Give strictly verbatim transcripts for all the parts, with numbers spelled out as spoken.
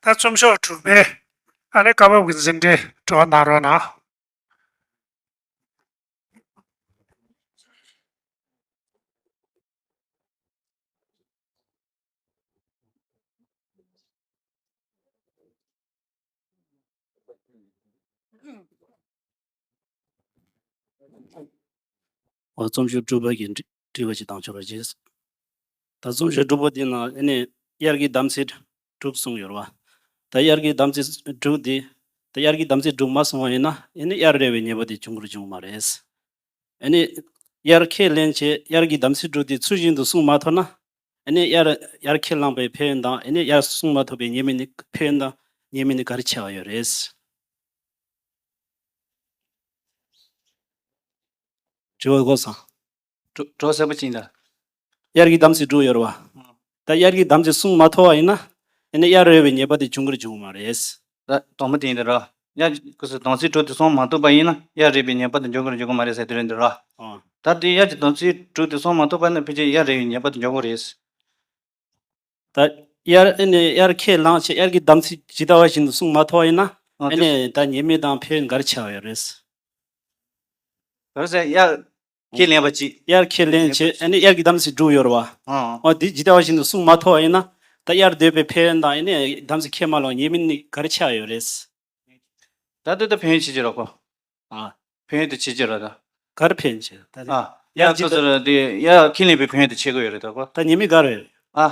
ད་རྩོམ་ཤོག་དྲུག་པའི་ཨ་ནི་བཀའ་བབས་ཀྱི་འཛིན་གྲྭའི་དྲི་བ་གནང་རོགས་གནང་། འོ། རྩོམ་ཤོག་དྲུག་པ་གི་དྲི་དྲི་བ་ཅིག་བཏང་ཆོག་ར་ཅེས། ད་རྩོམ་ཤོག་དྲུག་པ་དེ་ནང་ཨ་ནི་དབྱར་གྱི་དམ་ཚིག་དྲུག་གསུངས་ཡོད་རེད་བ། ད་དབྱར་གྱི་དམ་ཚིག་དྲུག་དེ། ད་དབྱར་གྱི་དམ་ཚིག་དྲུག་མ་བསྲུངས་པ་ཡིན་ན་ཨ་ནི་དབྱར་རེ་བའི་ཉེས་པ་དེ་འབྱུང་གི་རེད་འབྱུང་གི་མ་རེད། ཨ་ནི་དབྱར་ཁས་ལེན་བྱས་དབྱར་གྱི་དམ་ཚིག་དྲུག་དེ་ཚུལ་བཞིན་དུ་བསྲུང་མ་ཐུབ་ན། ཨ་ནི་དབྱར་དབྱར་ཁས་བླངས་པའི་ཕན་ཡོན་དང་ཨ་ནི་དབྱར་བསྲུང་མ་ཐུབ་པའི་ཉེས་དམིགས་ནི་ཕན་ཡོན་དང་ཉེས་དམིགས་ནི་ག་རེ་ཆེ་བ་ཡོད་རེད། དྲི་བ་གོ་སོང་། གྲོ་གྲོ་གསར་པ་ཅིག་ཡིན་ད། དབྱར་གྱི་དམ་ཚིག་དྲུག་ཡོད་རེད་བ། ཨང་། ད་དབྱར་གྱི་དམ་ཚིག་བསྲུང་མ་ཐུབ་པ་ཡིན་ན། ཨ་ནི་དབྱར་རེ་བའི་ཉེས་པ་དེ་འབྱུང་གི་རེད་འབྱུང་གི་མ་རེད། ད་དང་པོ་དེ་ཡིན་ད་ར། དབྱར་གྱི་དམ་ཚིག་དྲུག་དེ་བསྲུང་མ་ཐུབ་པ་ཡིན་ན་དབྱར་རེ་བའི་ཉེས་པ་དེ་འབྱུང་གི་རེད་འབྱུང་གི་མ་རེད་ཟེར་དེ་རེད་འདི་ར། ཨང་། ད་དེ་དབྱར་གྱི་དམ་ཚིག་དྲུག་དེ་བསྲུང་མ་ཐུབ་པ་ན་ཕལ་ཆེར་དབྱར་རེ་བའི་ཉེས་པ་དེ་འབྱུང་གི་རེད། ད་དབྱར་ཨ་ནི་དབྱར་ཁས་བླངས་བྱས་དབྱར་གྱི་དམ་ཚིག་ཇི་ལྟ་བ་བཞིན་དུ་བསྲུང་མ་ཐུབ་པ་ཡིན་ན། ཨ་ཨ་དེ་ནི་ད་ཉེས་དམིགས་དང་ཕན་ཡོན་ག་རེ་ཆེ་བ་ཡོད་རེད། ག་རེ་ཟེར། དབྱར་ཁས་ལེན་པ་ཅིག་དབྱར་ཁས་ལེན་བྱས་ཨ་ནི་དབྱར་གྱི་དམ་ཚིག་དྲུག་ཡོད་རེད་བ། ཨང་། ཨོ་དེ་ཇི་ལྟ་བ་བཞིན་དུ་བསྲུང་མ་ཐུབ་པ་ཡིན་ན། ད་དབྱར་སྡོད་པའི་ཕན་ཡོན་དང་ཨ་ནི་དམ་ཚིག་ཁས་མ་བླངས་ཉེས་དམིགས་ནི་ག་རེ་ཆེ་བ་ཡོད་རེད། ད་ལྟ་ད་ཕན་ཡོན་ཆེ་ཆེ་རོགས་གོ། ཨ། ཕན་ཡོན་དེ་ཆེ་ཆེ་རོགས་ད། ག་རེ་ཕན་ཡོན་ཆེ་ད་དེ། ཨ། དབྱར་ཇི་ལྟ་ཁོ་ཚོར་དེ་དབྱར་ཁས་ལེན་པའི་ཕན་ཡོན་དེ་ཆེ་གི་ཡོད་རེད་ད་གོ། ད་ཉེས་དམིགས་ག་རེ་ཡོད། ཨ།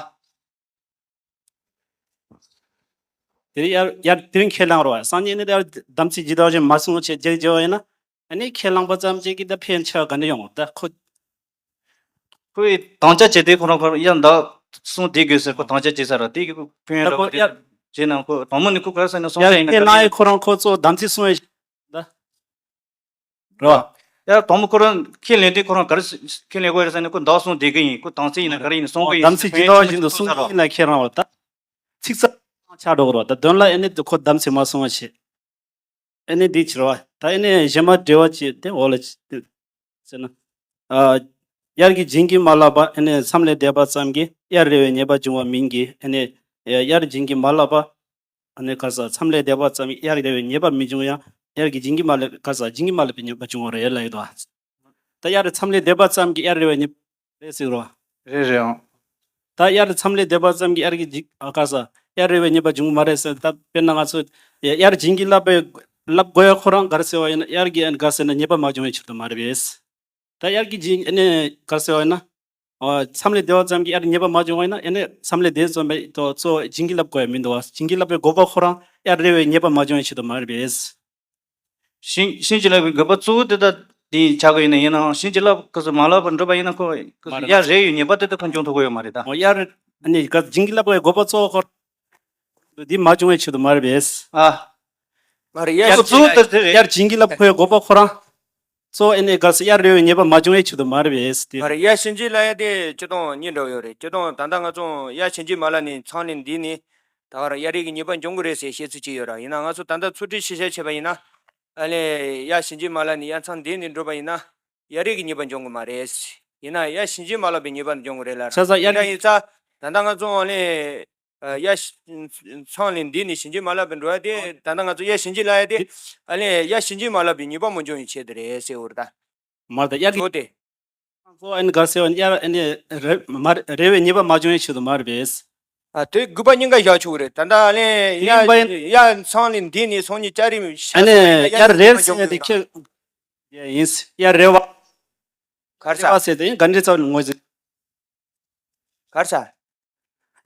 དེ་རིང་དབྱར་དབྱར་དེ་རིང་ཁས་བླངས་རོགས། སང་ཉིན་ནི་དབྱར་དམ་ཚིག་ཇི་ལྟ་བ་བཞིན་མ་བསྲུང་བྱས་རྒྱལ་བརྗེ་བ་ཡིན་ན། ཨ་ནི་ཁས་བླངས་པ་ཙམ་གཅིག་གིས་ད་ཕན་ཡོན་ཆེ་བ་ག་འདྲ་ཡོང་ད་ཁོ། ཁོས་དམ་བཅའ་བྱས་ཏེ་ཁོ་རང་ཁོ་རང་དབྱར་ཟླ་བསྲུང་བསྡད་དགོས་ཟེར་ཁོ་དམ་བཅའ་བྱས་ས་ར་དེ་གི་ཁོ་ཕན་ཡོན་ད་ར་ཁོ་དེ་དབྱར་བྱས་ན་ཁོ་དང་པོ་ནི་ཁོ་ག་རེ་ཟེར་ན་བསྲུང་བྱ་ཡིན་ཁས་ན་བླངས་ཡིན་ཁོ་རང་ཁོ་ཚོ་དམ་ཚིག་བསྲུང་བའི་ད། རེད་བ། ཡ་དང་པོ་ཁོ་རང་ཁས་ལེན་དུས་ཁོ་རང་ག་རེ་ཁས་ལེན་དགོས་རེད་ཟེར་ན་ཁོ་ཟླ་བ་བསྲུང་བསྡད་ཀྱི་ཡིན། ཁོ་དམ་ཚིག་ཡིན་ན་ག་རེ་ཡིན་ན་བསྲུང་དགོས་ཡིན་དམ་ཚིག་ཇི་ལྟ་བ་བཞིན་དུ་བསྲུང་གི་ཡིན་ན་ཁྱེད་རང་བ་ད། ཚིག་རྩ་ཆགས་འགྲོ་གི་རེད་བ། ད་དོན་ལ་ཨེ་ནི་ཁོ་དམ་ཚིག་མ་བསྲུང་བ་བྱེད། ཨེ་ནི་འདི་ཕྱིར་བ་ད་ཨེ་ནི་གཞན་མ་འབྲེལ་བ་བྱེད་དེ་འོག་ལ་ཅི་ཟེར་ན། ཨ། དབྱར་གྱི་བྱིན་གྱིས་མ་བརླབས་པ་ཨེ་ནི་མཚམས་ལས་འདས་པ་ཙམ་གྱིས་དབྱར་རེ་བའི་ཉེས་པ་འབྱུང་བ་མིན་གྱི་ཨེ་ནི། དབྱར་བྱིན་གྱིས་མ་བརླབས་པ། ཨ་ནི་ག་ས་མཚམས་ལས་འདས་པ་ཙམ་གྱིས་དབྱར་རེ་བའི་ཉེས་པ་མི་འབྱུང་ཡང་དབྱར་གྱི་བྱིན་གྱིས་མ་བརླབས་ག་ས་བྱིན་གྱིས་མ་བརླབས་པའི་ཉེས་པ་འབྱུང་བ་རེད་ལབ་ཡོད་དོ། ད་དབྱར་མཚམས་ལས་འདས་པ་ཙམ་གྱིས་དབྱར་རེ་བའི་ཉེས་པ་རེད་ཟེར་རོ། རེད་རེད་ཨང་། ད་དབྱར་མཚམས་ལས་འདས་པ་ཙམ་གྱིས་དབྱར་གྱི་བྱིན་ཨ་ག་ས་དབྱར་རེ་བའི་ཉེས་པ་འབྱུང་གི་མ་རེད་ཟེར། ད་དཔེར་ན་ང་ཚོ་དབྱར་བྱིན་གྱིས་བརླབས་པའི་བརླབས་དགོས་ཡ་ཁོ་རང་ག་རེ་ཟེར་བ་ཡིན་ན། དབྱར་གྱི་ཨ་ག་ཟེར་ན་ཉེས་པ་མ་བྱུང་བའི་ཕྱིར་དུ་མ་རེད་པས། ད་དབྱར་གྱི་བྱིན་ཨ་ནི་ག་རེ་ཟེར་བ་ཡིན་ན། ཨ། མཚམས་ལས་འདས་པ་ཙམ་གྱིས་དབྱར་ཉེས་པ་མ་བྱུང་བ་ཡིན་ན་ཨ་ནི་མཚམས་ལས་འདས་ཙམ་པའི་ཐོག་གཙོ་བོ་བྱིན་གྱིས་བརླབས་དགོས་ཡ་མི་འདུག་བ། བྱིན་གྱིས་བརླབས་པའི་དགོས་པ་ཁོ་རང་དབྱར་རེ་བའི་ཉེས་པ་མ་བྱུང་བའི་ཕྱིར་དུ་མ་རེད་པས། བྱིན་བྱིན་གྱིས་བརླབས་པའི་དགོས་པ་གཙོ་བོ་དེ་ད་དེ་ཆགས་ཀྱི་ཡིན་ན་ཡིན་ནའང་བྱིན་གྱིས་བརླབས་ག་ས་མ་བརླབས་པར་འགྲུབ་པ་ཡིན་ན་ཁོ་ག་ས་མ་རེད། དབྱར་རེ་ཡི་ཉེས་པ་དེ་ད་ཁོ་འབྱུང་ཐུབ་ཀྱི་ཡོད་མ་རེད་ད། འོ་དབྱར་ཨ་ནི་ག་བྱིན་གྱིས་བརླབས་པའི་དགོས་པ་གཙོ་བོ་ཁོ་འདི་མ་བྱུང་བའི་ཕྱིར་དུ་མ་རེད་པས། ཨ། མ་རེད། དབྱར་གཙོ་བོ་དེ་དེ་རེད། དབྱར་བྱིན་གྱིས་བརླབས་ཁོའི་དགོས་པ་ཁོ་རང་གཙོ་བོ་ཨེ་ནས་ག་ས་དབྱར་རེ་བའི་ཉེས་པ་མ་བྱུང་བའི་ཕྱིར་དུ་མ་རེད་པས་ཏེ། མ་རེད། དབྱར་བྱིན་གྱིས་བརླབས་ཡ་དེ་སྤྱིར་བཏང་གཉིས་འདྲ་བོ་ཡོད་རེད། སྤྱིར་བཏང་ད་ལྟ་ང་ཚོ་དབྱར་བྱིན་གྱིས་མ་བརླབས་ནས་མཚམས་ལས་འདས་ནས་ད་ག་རང་དབྱར་རེ་གི་ཉེས་པ་འབྱུང་གི་རེད་ཟེར་བཤད་ཚུལ་གཅིག་ཡོད་ར། ཡིན་ན་ང་ཚོ་ད་ལྟ་ཚོད་དཔག་ཤེས་བྱ་བྱས་པ་ཡིན་ན། ཨ་ལས་དབྱར་བྱིན་གྱིས་མ་བརླབས་ནས་དབྱར་མཚམས་འདས་ནས་འགྲོ་བ་ཡིན་ན། དབྱར་རེ་གི་ཉེས་པ་འབྱུང་གི་མ་རེད། ཡིན་ན་དབྱར་བྱིན་གྱིས་མ་བརླབས་པའི་ཉེས་པ་འབྱུང་གི་རེད་ལ། ཆ་ཚང་དབྱར་ཡིན་ན་ཡིན་ཙང་ད་ལྟ་ང་ཚོ་ཨ་ལས། ཨ། དབྱར་བྱིན་མཚམས་ལས་འདས་ནས་བྱིན་གྱིས་མ་བརླབས་པའི་འགྲོ་བ་དེ་ད་ལྟ་ང་ཚོ་དབྱར་བྱིན་གྱིས་བརླབས་ཡ་དེ། ཨ་ལས་དབྱར་བྱིན་གྱིས་མ་བརླབས་པའི་ཉེས་པ་མ་འབྱུང་བའི་ཆེད་དུ་རེད་ཟེར་བ་རེད་ད། མ་རེད་ད། དབྱར་གྱི་གཙོ་བོ་དེ། གཙོ་བོ་ཨ་ནི་ག་རེ་ཟེར་བ་ཡིན་ན་དབྱར་ཨ་ནི་རེ་མ་རེ་བའི་ཉེས་པ་མ་བྱུང་བའི་ཆེད་དུ་མ་རེད་པས། ཨ། དེ་དགོས་པ་གཉིས་ཀ་བཞག་ཆོག་གི་རེད། ད་ལྟ་ཨ་ལས་ཡིན་པ་ཡིན། དབྱར་མཚམས་ལས་འདས་ནས་སང་ཉིན་དབྱར་རེ་ཤར་ཨ་ནི་སོང་བ་ཡིན་ན་དབྱར་རེ་ཉེས་པ་ཟེར་འབྱུང་ཡ་དེ་གི་རེད་ད། ཁྱེད་ཡིན། དབྱར་རེ་བ། ག་རེ་རེ་བ་ཟེར་དེ་ག་འདྲའི་རྩ་བ་ནས་ངོས་འཛིན། ག་རེ་ཟ།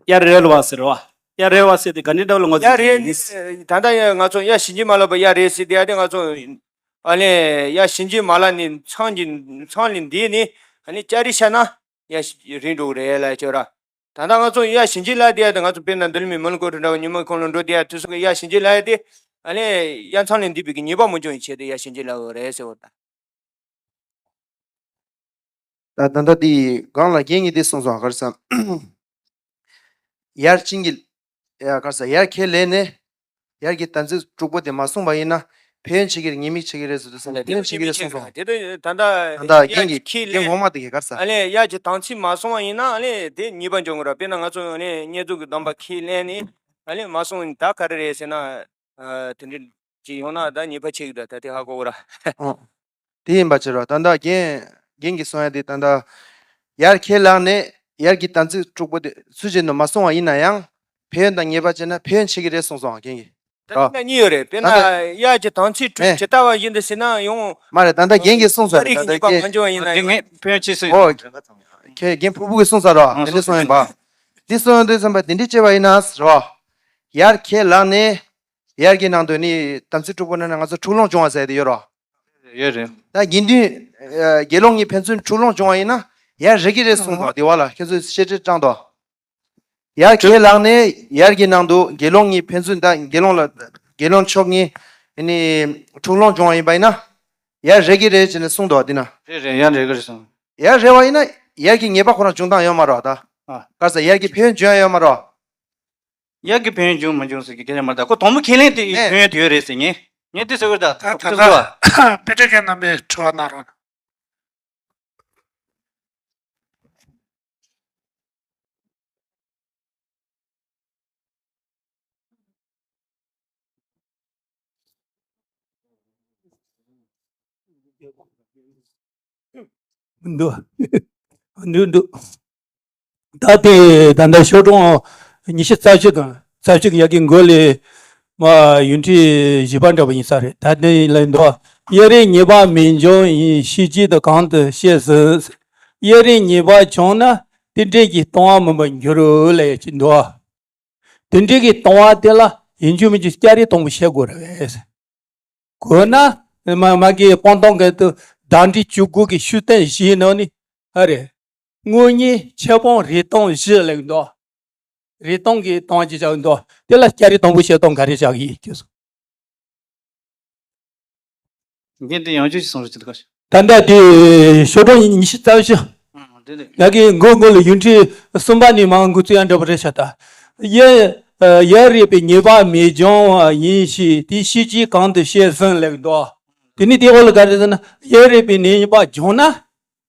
དབྱར་རེ་བ་ཟེར་བ། དབྱར་རེ་བ་ཟེར་དེ་ག་འདྲའི་འདྲ་བོ་ལ་ངོས་འཛིན་དབྱར་རེ་ཡིན། ནི་ད་ལྟ་ཡ་ང་ཚོ་དབྱར་བྱིན་གྱིས་མ་བརླབས་པ་དབྱར་རེ་ཟེར་དེ་ཡ་དེ་ང་ཚོ་ཨ་ལས་དབྱར་བྱིན་གྱིས་མ་བརླབས་ནས་མཚམས་ཀྱི་མཚམས་ལས་འདས་ནས་ཨ་ནི་དབྱར་རེ་ཤར་ན་དབྱར་རེ་འགྲོ་གི་རེད་ལབ་ཡ་ཅིག་ཡོད་ར། ད་ལྟ་ང་ཚོ་དབྱར་བྱིན་གྱིས་བརླབས་དེ་ཡ་དེ་ང་ཚོ་དཔེར་ན་འདི་ལ་མི་མོན་གྷོ་གྲུ་འདྲ་བོ་ཉི་མ་ཁོང་ལ་འགྲོ་དེ་ཡ་དུས་སུ་གི་དབྱར་བྱིན་གྱིས་བརླབས་ཡ་དེ་ཨ་ལས་དབྱར་མཚམས་ལས་འདས་པའི་གི་ཉེས་པ་མ་བྱུང་བའི་ཆེད་དུ་དབྱར་བྱིན་གྱིས་བརླབས་ཡོད་རེད་ཟེར་བ་དང་། ད་ད་ལྟ་དེ་སྒང་ལ་རྒན་གྱིས་དེ་གསུངས་སོང་། ག་རེ་ཟེར། དབྱར་བྱིན་གྱིས། ཡ་ག་རེ་ཟེར། དབྱར་ཁས་ལེན་ནས་དབྱར་གྱི་དམ་ཚིག་དྲུག་པོ་དེ་མ་བསྲུངས་པ་ཡིན་ན་ཕན་ཡོན་ཆེ་གི་རེད་ཉེས་དམིགས་ཆེ་གི་རེད་ཟེར་དུས་ཙམ་ལ་ཕན་ཡོན་ཆེ་གི་རེད་གསུངས་སོང་། དེ་དུས་ད་ལྟ་དབྱར་ད་རྒན་གྱིས་ཁས་རྒན་ལེན་གོང་མ་དེ་གིས་ག་རེ་ཟེར། ཨ་ལས་དབྱར་གྱི་དམ་ཚིག་མ་བསྲུངས་པ་ཡིན་ན་ཨ་ལས་དེ་ཉེས་པ་འབྱུང་གི་རེད། དཔེར་ན་ང་ཚོ་ཨ་ལས་བསྙེན་རྫོགས་ཀྱི་སྡོམ་པ་ཁས་ལེན་ནས། ཨ་ལས་མ་སོང་ད་ག་རེ་རེད་ཟེར་ན། དེ་འདྲ་ཅིག་ཡོང་ན་ད་ཉེས་པ་ཆེ་གི་ད་ད་དེ་ཧ་གོ་གི་ར། ཨོ། དེ་ཡིན་པ་ཕྱིར་རོ། ད་ལྟ་རྒན་རྒན་གྱིས་གསུང་ཡ་དེ་ད་ལྟ་ཡར་ཁས་བླངས་ནས་ཡར་གྱི་དམ་ཚིག་དྲུག་པོ་དེ་ཚུལ་བཞིན་དུ་མ་སྲུང་བ་ཡིན་ན་ཡང་ཕན་ཡོན་དང་ཉེས་པ་བྱས་ན་ཕན་ཡོན་ཆེ་གི་རེད་གསུངས་སོང་རྒན་གྱིས། ད་ལྟ་གཉིས་ཡོད་རེད། དཔེར་ན་ཡར་གྱི་དམ་ཚིག་དྲུག་ཇི་ལྟ་བ་བཞིན་དུ་ཟེར་ན་ཡང་མ་རེད། ད་ལྟ་རྒན་གྱིས་གསུངས་ས་རེད། ད་ལྟ་རྒན་ཕན་ཡོན་ཆེ་ཟེར། ཨོ། ཁྱེད་རྒན་ཕུར་བུ་གིས་གསུངས་ས་རོ། དེ་འདྲ་གསུངས་ཡིན་པ། འདི་གསུངས་ཡོང་དུས་ཙམ་པ་དེ་འདྲ་བྱས་པ་ཡིན་ན་རོ། ཡར་ཁས་བླངས་ནས་ཡར་གྱི་ནང་དུ་ནི་དམ་ཚིག་དྲུག་པོ་ནང་ནས་ང་ཚོ་འཁྲུག་ལོང་བྱུང་བ་ཟེར་དེ་ཡོད་རོ། ཡོད་རེད། ད་དགེ་འདུན་དགེ་སློང་གཉིས་ཕན་ཚུན་འཁྲུག་ལོང་བྱུང་བ་ཡིན་ན་ཡར་རེ་གི་རེ་གསུངས་དོ། དེ་བ་ལ་ཁྱེད་ཚོས་བཤད་ཁྲིད་དྲངས་དོ། ཡར་ཁས་བླངས་ནས་ཡར་གྱི་ནང་དུ་དགེ་སློང་གཉིས་ཕན་ཚུན་ད་དགེ་སློང་ལ་དགེ་སློང་ཕྱོགས་གཉིས་ནི་འཁྲུག་ལོང་བྱུང་བ་ཡིན་པ་ཡིན་ན་ཡར་རེ་གི་རེ་བྱས་ནས་གསུངས་དོ། དེ་ན་རེད་རེད། ཡར་རེ་གི་རེ་གསུངས། ཡར་རེ་བ་ཡིན་ན་ཡར་གྱི་ཉེས་པ་ཁོ་རང་བྱུང་སྟངས་ཡོད་མ་རོ། ད་ཨ་ག་ས་ཡར་གྱི་ཕན་ཡོན་བྱུང་ཡ་ཡོད་མ་རོ། ཡར་གྱི་ཕན་ཡོན་བྱུང་མ་བྱུང་ཟེར་གྱི་སྐད་ཆ་མ་རེད། ད་ཁོ་དང་པོ་ཁས་ལེན་དེ་ཨེ་ཕན་ཡོན་དེ་ཡོད་རེད་ཟེར། ངས་ངས་དེ་ཟེར་གི་རེད། ད་ད་ད་ད་ད་དཔེ་སྐྲུན་མཁན་རྣམ་པས་དྲི་བ་གནང་རོགས་གནང་། འདུག་འདུག་འདུག་ད་དེ་ད་ལྟ་ཤོག་གྲངས་ཉི་ཤུ་རྩ་བཞི་དང་རྩ་བཞི་གི་ཡ་གི་མགོ་ལས་མ་ཡུན་ཁྲི་བཞི་པ་འདྲ་པོ་ཡིན་ས་རེད། ད་དེ་ལ་འདུག་དབྱེ་རིགས་ཉེས་པ་མི་འབྱུང་ཡིན་ཤེས་བྱེད་དུ་གང་དུ་བཤད་ཟིན། དབྱེ་རིགས་ཉེས་པ་བྱུང་ན་དེ་འདྲས་ཀྱི་ལྟུང་བ་མིན་པར་འགྱུར་རོ་ལབ་ཡ་ཅིག་འདུག་དེ་འདྲས་ཀྱི་ལྟུང་བ་དེ་ལ་ཡིན་རྒྱུ་མིན་རྒྱུ་སྐྱ་རེངས་དང་པོ་བཤད་དགོས་རེད། དགོས་ན་མ་མ་གི་སྤང་ཐང་གི་དུ་བདག་འབྲས་བཅུ་དགུ་གི་ཤུགས་བསྟན་བཞིའི་ནང་ནས་ཨ་རེ། དངོས་གཉེན་ཁྱབ་སྤང་རིགས་སྟོང་བཞི་ལབ་འདུག་རིགས་སྟོང་གི་ལྟུང་བ་ཅིག་བྱ་འདུག་དེ་ལ་སྐྱ་རེངས་དང་པོ་བཤད་སྟངས་ག་རེ་བྱ་གི་ཡིན་ཁྱོད་ཚོ། འགན་དེ་ཡང་བསྐྱར་ཞིག་གསུང་རོགས་བྱེད་དགོས། ད་ལྟ་དེ་ཤོག་གྲངས་ཉི་ཤུ་རྩ་བཞི། ཨང་དེ་ནས། ཡ་གི་མགོ་མགོ་ལ་ཡུན་ཁྲི་གསུམ་པ་ནས་མ་འགོ་བཙུགས་ཡ་འདྲ་པོ་རེད་ཤག་ད། ཡ་ཡ་རེག་པའི་ཉེས་པ་མི་འབྱུང་བ་ཡིན་ཞེས་དེ་ཤེས་བྱེད་གང་དུ་བཤད་ཟིན་ལབ་འདུག་དེ་ནས་དེའི་འོག་ལ་ག་རེ་ཟེར་ན་ཡ་རེག་པའི་ཉེས་པ་བྱུང་ན་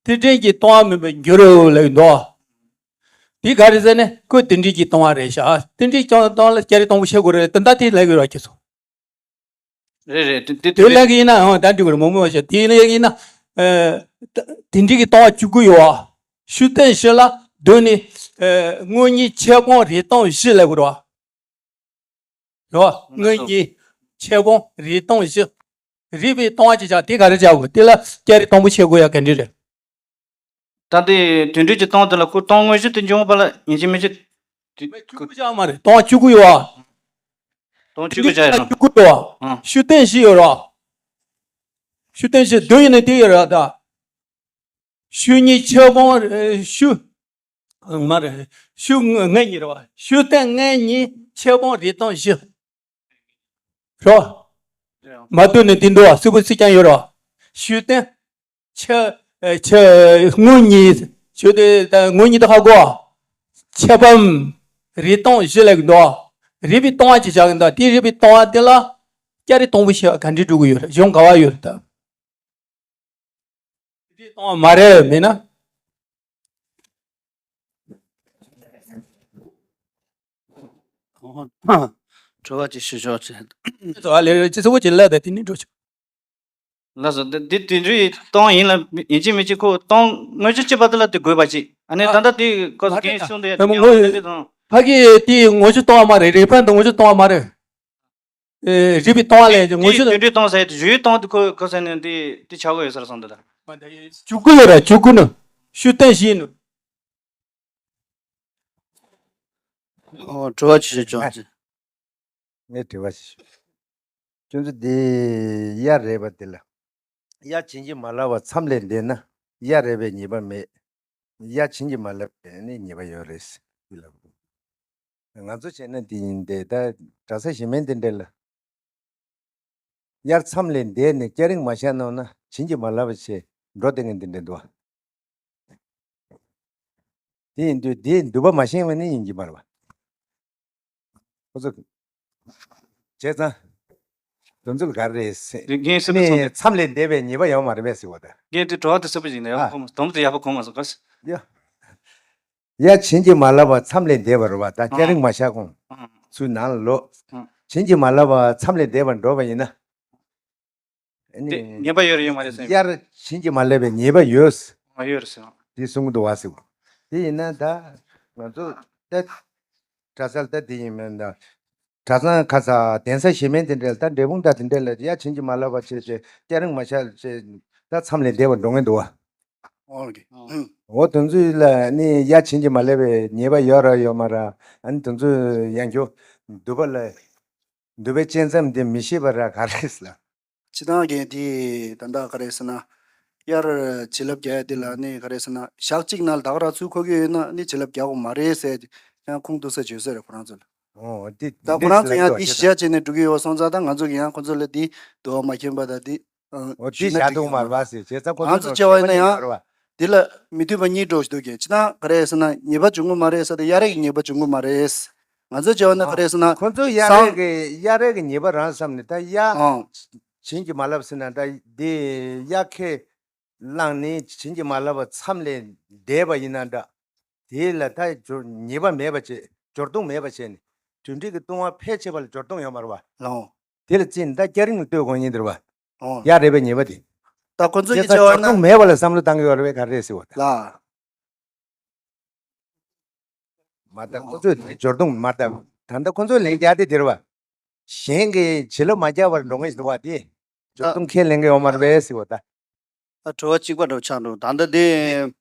དེ་འདྲའི་གི་ལྟུང་བ་མིན་པར་འགྱུར་རོ་ལབ་འདུག་དེ་ག་རེ་ཟེར་ན་ཁོ་དེ་འདྲའི་གི་ལྟུང་བ་རེད་ཤག་དེ་འདྲའི་ཀྱང་ལྟུང་བ་ལ་སྐྱ་རེངས་དང་པོ་བཤད་དགོས་རེད། དེ་འདྲ་དེ་ལབ་དགོས་ར་ཁྱེད་ཚོ། རེད་རེད། དེ་དེ་དེ་ལ་གི་ཡིན་ན་ཨང་ད་འགྲིག་གི་རེད། མོག་མོག་བྱས་དེ་ལ་གི་ཡིན་ན། ཨ། ད་དེ་འདྲའི་གི་ལྟུང་བ་བཅུ་དགུ་ཡོད་ཨ། ཤུགས་བསྟན་བཞི་ལ་སྡོད་ནས། ཨ། དངོས་གཉེན་ཁྱབ་སྤང་རིགས་སྟོང་བཞི་ལབ་དགོས་རེད་བ། རེད་བ། དངོས་གཉེན་ཁྱབ་སྤང་རིགས་སྟོང་བཞི། རེག་པའི་ལྟུང་བ་ཅིག་བྱ་དེ་ག་རེ་བྱ་དགོས། དེ་ལ་སྐྱ་རེངས་དང་པོ་བྱེད་དགོས་ཡ་ག་འདྲ་རེད། ད་ལྟའི་དུད་འགྲོ་གི་ལྟུང་བ་དེ་ལ་ཁོ་ལྟུང་དངོས་གཞི་དེ་འབྱུང་བ་ལ་ཡིན་གཅིག་མིན་གཅིག་དེ་མེད་བཅུ་དགུ་ཅང་མ་རེད། ལྟུང་བ་བཅུ་དགུ་ཡོད་བ། ལྟུང་བཅུ་དགུ་ཅང་ཡོད་རེད། བཅུ་དགུ་ཡོད་བ། ཨང་། ཤུགས་བསྟན་བཞི་ཡོད་རེད་བ། ཤུགས་བསྟན་བཞི་བདུན་ཡོད་ན་དེ་ཡོད་རེད་ད། ཤུགས་གཉིས་ཁྱབ་སྤང་། ཨེ། ཤུགས། མ་རེད། ཤུགས་ལྔ་གཉིས་རེད་བ། ཤུགས་བསྟན་ལྔ་གཉིས་ཁྱབ་སྤང་རིགས་སྟོང་བཞི། རོ། མ་ཐུག་ནས་དེ་འདུག་བ། སུ་བུ་སུ་ཀྱང་ཡོད་རོ། ཤུགས་བསྟན། ཆ། ཨེ། ཆ། དངོས་གཉིས། ཤུགས་དེ་ད་དངོས་གཉིས་དེ་ཧ་གོ་བ། ཁྱབ་སྤང་། རིགས་སྟོང་བཞི་ལབ་ཀྱི་འདུག་བ། རེག་པའི་ལྟུང་བ་ཅིག་བྱ་གི་འདུག་དེ་རེག་པའི་ལྟུང་བ་དེ་ལ་སྐྱ་རེངས་དང་པོ་བྱེད་པ་ག་འདྲས་འགྲོ་གི་ཡོད་རེད། གཞུང་ག་བ་ཡོད་རེད་ད། དེ་ལྟུང་བ་མ་རེད་མིན་ན། དྲི་བ་ཅིག་ཞུ་ཆོག་ཅེས། ཨ་ལེ་ཅི་ཚོ་ཅི་ལ་ད་དེ་ནི་འགྲོ་ཆོག་ལགས་སོ། འདི་འདི་དེ་འདྲའི་ལྟུང་ཡིན་ལ་ཡིན་གཅིག་མིན་གཅིག་ཁོ་ལྟུང་དངོས་གཞི་གཅིག་པ་དེ་ལ་དེ་དགོས་པ་ཅིག་ཨ་ནི་ད་ལྟ་དེ་ཁོ་རྒན་གསུངས་དེ་ཡ་དེ་དེ་དང་། ཕ་གི་དེ་དངོས་གཞི་ལྟུང་བ་མ་རེད། རེག་པ་འདི་དངོས་གཞི་ལྟུང་བ་མ་རེད། ཨེ། རེག་པའི་ལྟུང་བ་ལས་དངོས་གཞི་དེ་དེ་འདྲའི་ལྟུང་ཟེར་ཡ་དེ་བཞི་ཡི་ལྟུང་དེ་ཁོ་ཁོ་ཟེར་ནས་འདི་འདི་ཆགས་ཀྱི་ཡོད་ས་རེད་བསམ་འདུག་ད། བཅུ་དགུ་ཡོད་ར་བཅུ་དགུ་ནི། ཤུགས་བསྟན་བཞི་ནི། ཨོ། དྲི་བ་ཅི་ཞིག་བྱུང་ཅི། ངས་དྲི་བ་ཞིག་ཞུ། ཁྱོད་ཚོ་འདི་གཡའ་རེག་པ་འདི་ལ། གཡའ་བྱིན་གྱིས་མ་བརླབས་པར་མཚམས་ལས་འདས་ན་གཡའ་རེག་པའི་ཉེས་པ་མེད། གཡའ་བྱིན་གྱིས་མ་བརླབས་པས་ནི་ཉེས་པ་ཡོད་རེད་འདི་ལ། ང་ཚོ་བྱས་ན་འདི་ཡིན་ཏེ་ད་གྲྭ་ས་གཞན་མིན་འདི་འདྲ་ལ། གཡའ་མཚམས་ལས་འདས་ནས་སྐྱ་རེངས་མ་ཤར་ནོ་ན་བྱིན་གྱིས་མ་བརླབས་པ་བྱས་འགྲོ་བསྡད་མཁན་འདི་འདྲ་འདུག་ཨ། དེ་ཡིན་དུས་དེའི་འདུས་པ་མ་བཞེངས་པ་ནི་ཡིན་གྱི་མ་རེད་པ། ཁོ་ཚོ་བྱས་ཙང་དོན་ཚུལ་ག་རེ་རེད་ཟེར། རྒན་སེ་པ་ནས་ཚོ་མཚམས་ལས་འདས་པའི་ཉེས་པ་ཡོད་མ་རེད་པས་ཟེར་བ་དང་། རྒན་དེ་དྲི་བ་དེ་སེ་པ་ཞིག་ནས་ཡག་པོ་གོ་མ་སོང་། དོན་དེ་ཡག་པོ་གོ་མ་སོང་ག་ཟེར། ཡ། གཡའ་བྱིན་གྱིས་མ་བརླབས་པར་མཚམས་ལས་འདས་པ་རེད་པ། ད་སྐྱ་རེངས་མ་ཤར་གོང་། ཨང་ ཚུར་ནང་ལ་ལོག་ཨང་། བྱིན་གྱིས་མ་བརླབས་པ་མཚམས་ལས་འདས་པར་འགྲོ་བ་ཡིན་ན། ཨ་ནི། དེ་ཉེས་པ་ཡོད་རེད་ཡོད་མ་རེད་ཟེར། དབྱར་བྱིན་གྱིས་མ་བརླབས་པའི་ཉེས་པ་ཡོད། ཨ་ཡོད་རེད་ཟེར། དེ་གསུང་གི་འདུག་བ་ཟེར། དེ་ཡིན་ན་ད་ང་ཚོ་ད་གྲྭ་སར་ད་དེ་ཡིན་མིན་ད། གྲྭ་ཚང་ཁ་ས་གདན་ས་གཞན་མིན་དེ་འདྲ་ལ་ད་འབྲས་སྤུངས་ད་དེ་འདྲ་ལ་ཡ་བྱིན་གྱིས་མ་བརླབས་པ་བྱས་བྱས་སྐྱ་རེངས་མ་ཤར་བྱས་ད་མཚམས་ལས་འདས་པར་འགྲོ་ངེས་འདུག་བ། ཨོ་ཀེ། ཨང་། འོ་དེ་ཚོ་ལ་ནི་ཡ་བྱིན་གྱིས་མ་བརླབས་པའི་ཉེས་པ་ཡོད་ར་ཡོད་མ་ར། ཨ་ནི་དེ་ཚོ་ཡང་ཁྱོད་འདུལ་བ་ལ་འདུལ་བའི་བཅད་མཚམས་དེ་མི་ཤེས་པ་ར་ག་རེ་ལ། སྤྱིར་བཏང་གི་དེ་ད་ལྟ་ག་རེ་ཟེར་ན། དབྱར་བྱིན་རླབས་རྒྱག་ཡ་དེ་ལ་ནི་ག་རེ་ཟེར་ན་ཞག་གཅིག་ནང་ལ་ད་ག་རང་ཚུར་འཁོར་གྱི་ཡོད་ན་ནི་བྱིན་རླབས་རྒྱག་དགོས་མ་རེད་ཟེར་ཡང་ཁུངས་གཏུགས་ས་བརྗོད་ས་རེད་ཁོ་རང་ཚོ་ལ། ཨོ་དེ་ད་ཁོ་རང་ཚོ་ཡང་དེ་གཞི་བཞག་བྱས་ནས་འགྲོ་གི་ཡོད་སོང་ཙང་ད་ང་ཚོ་གི་ཡང་ཁོ་ཚོ་ལ་དེ་འདུལ་བ་མ་མཁྱེན་པ་ད་དེ། ཨོ་དེ་ཞུས་ན་བཞག་འགྲིག་ཐུབ་མ་རེད་པ་ཟེར་བྱས་ཙང་ཁོ་ང་ཚོ་ཚོ་བྱས་པ་ཡིན་ན་ཡང་། དེ་ལ་མི་མཐུན་པ་གཉིས་འགྲོ་བཞིན་འདུག་གི་སྤྱིར་བཏང་ག་རེ་ཟེར་ན་ཉེས་པ་འབྱུང་གི་མ་རེད་ཟེར་ཏེ་གཡའ་རབས་ཀྱི་ཉེས་པ་འབྱུང་གི་མ་རེད། ང་ཚོ་བྱས་པ་ན་ག་རེ་ཟེར་ན་ཁོ་ཚོ་གཡའ་སང་རབས་ཀྱི་གཡའ་རབས་ཀྱི་ཉེས་པ་རང་བསམ་ནས་ད་གཡའ་ཨང་། བྱིན་གྱིས་མ་བརླབས་ཟེར་ན་ད་འདི་གཡའ་ཁས་བླངས་ནས་བྱིན་གྱིས་མ་བརླབས་པ་མཚམས་ལས་འདས་པ་ཡིན་ན་འདྲ། དེ་ལ་ད་སྦྱོར་ཉེས་པ་མེད་པ་བྱས་སྦྱོར་ལྡོག་མེད་པ་བྱས་ནས་དུས་འགྲིག་གི་ལྟུང་བ་ཕལ་ཆེ་བ་ལ་སྦྱོར་ལྡོག་ཡོད་མ་རེད་བ། ལའོ། དེ་ལ་བརྩིས་ནས་ད་སྐྱ་རེངས་ལ་ལྟོས་དགོས་ངེས་འདུག་བ། ཨོ། གཡའ་རབས་པའི་ཉེས་པ་དེ། ད་ཁོ་ཚོ་ཡིན་ཙང་སྦྱོར་ལྡོག་མེད་པ་ལ་བསམ་བློ་བཏང་གི་ཡོད་རེད་པས་ག་རེ་ཟེར་བ་ད། ལ། མ་ད་ཁོ་ཚོས་སྦྱོར་ལྡོག་མ་ད་ད་ལྟ་ཁོ་ཚོས་ལན་རྒྱག་དེ་དེ་རེད་བ། གཞན་གྱིས་བྱིན་རླབས་མ་རྒྱག་པར་འགྲོ་ངེས་འདུག་བ་དེ། སྦྱོར་ལྡོག་ཁས་ལེན་གི་ཡོད་མ་རེད་པས་ཟེར་བ་ད། ཨ་དྲི་བ་གཅིག་པ་འདྲ་བོ་ཆགས་འགྲོ། ད་ལྟ་དེ་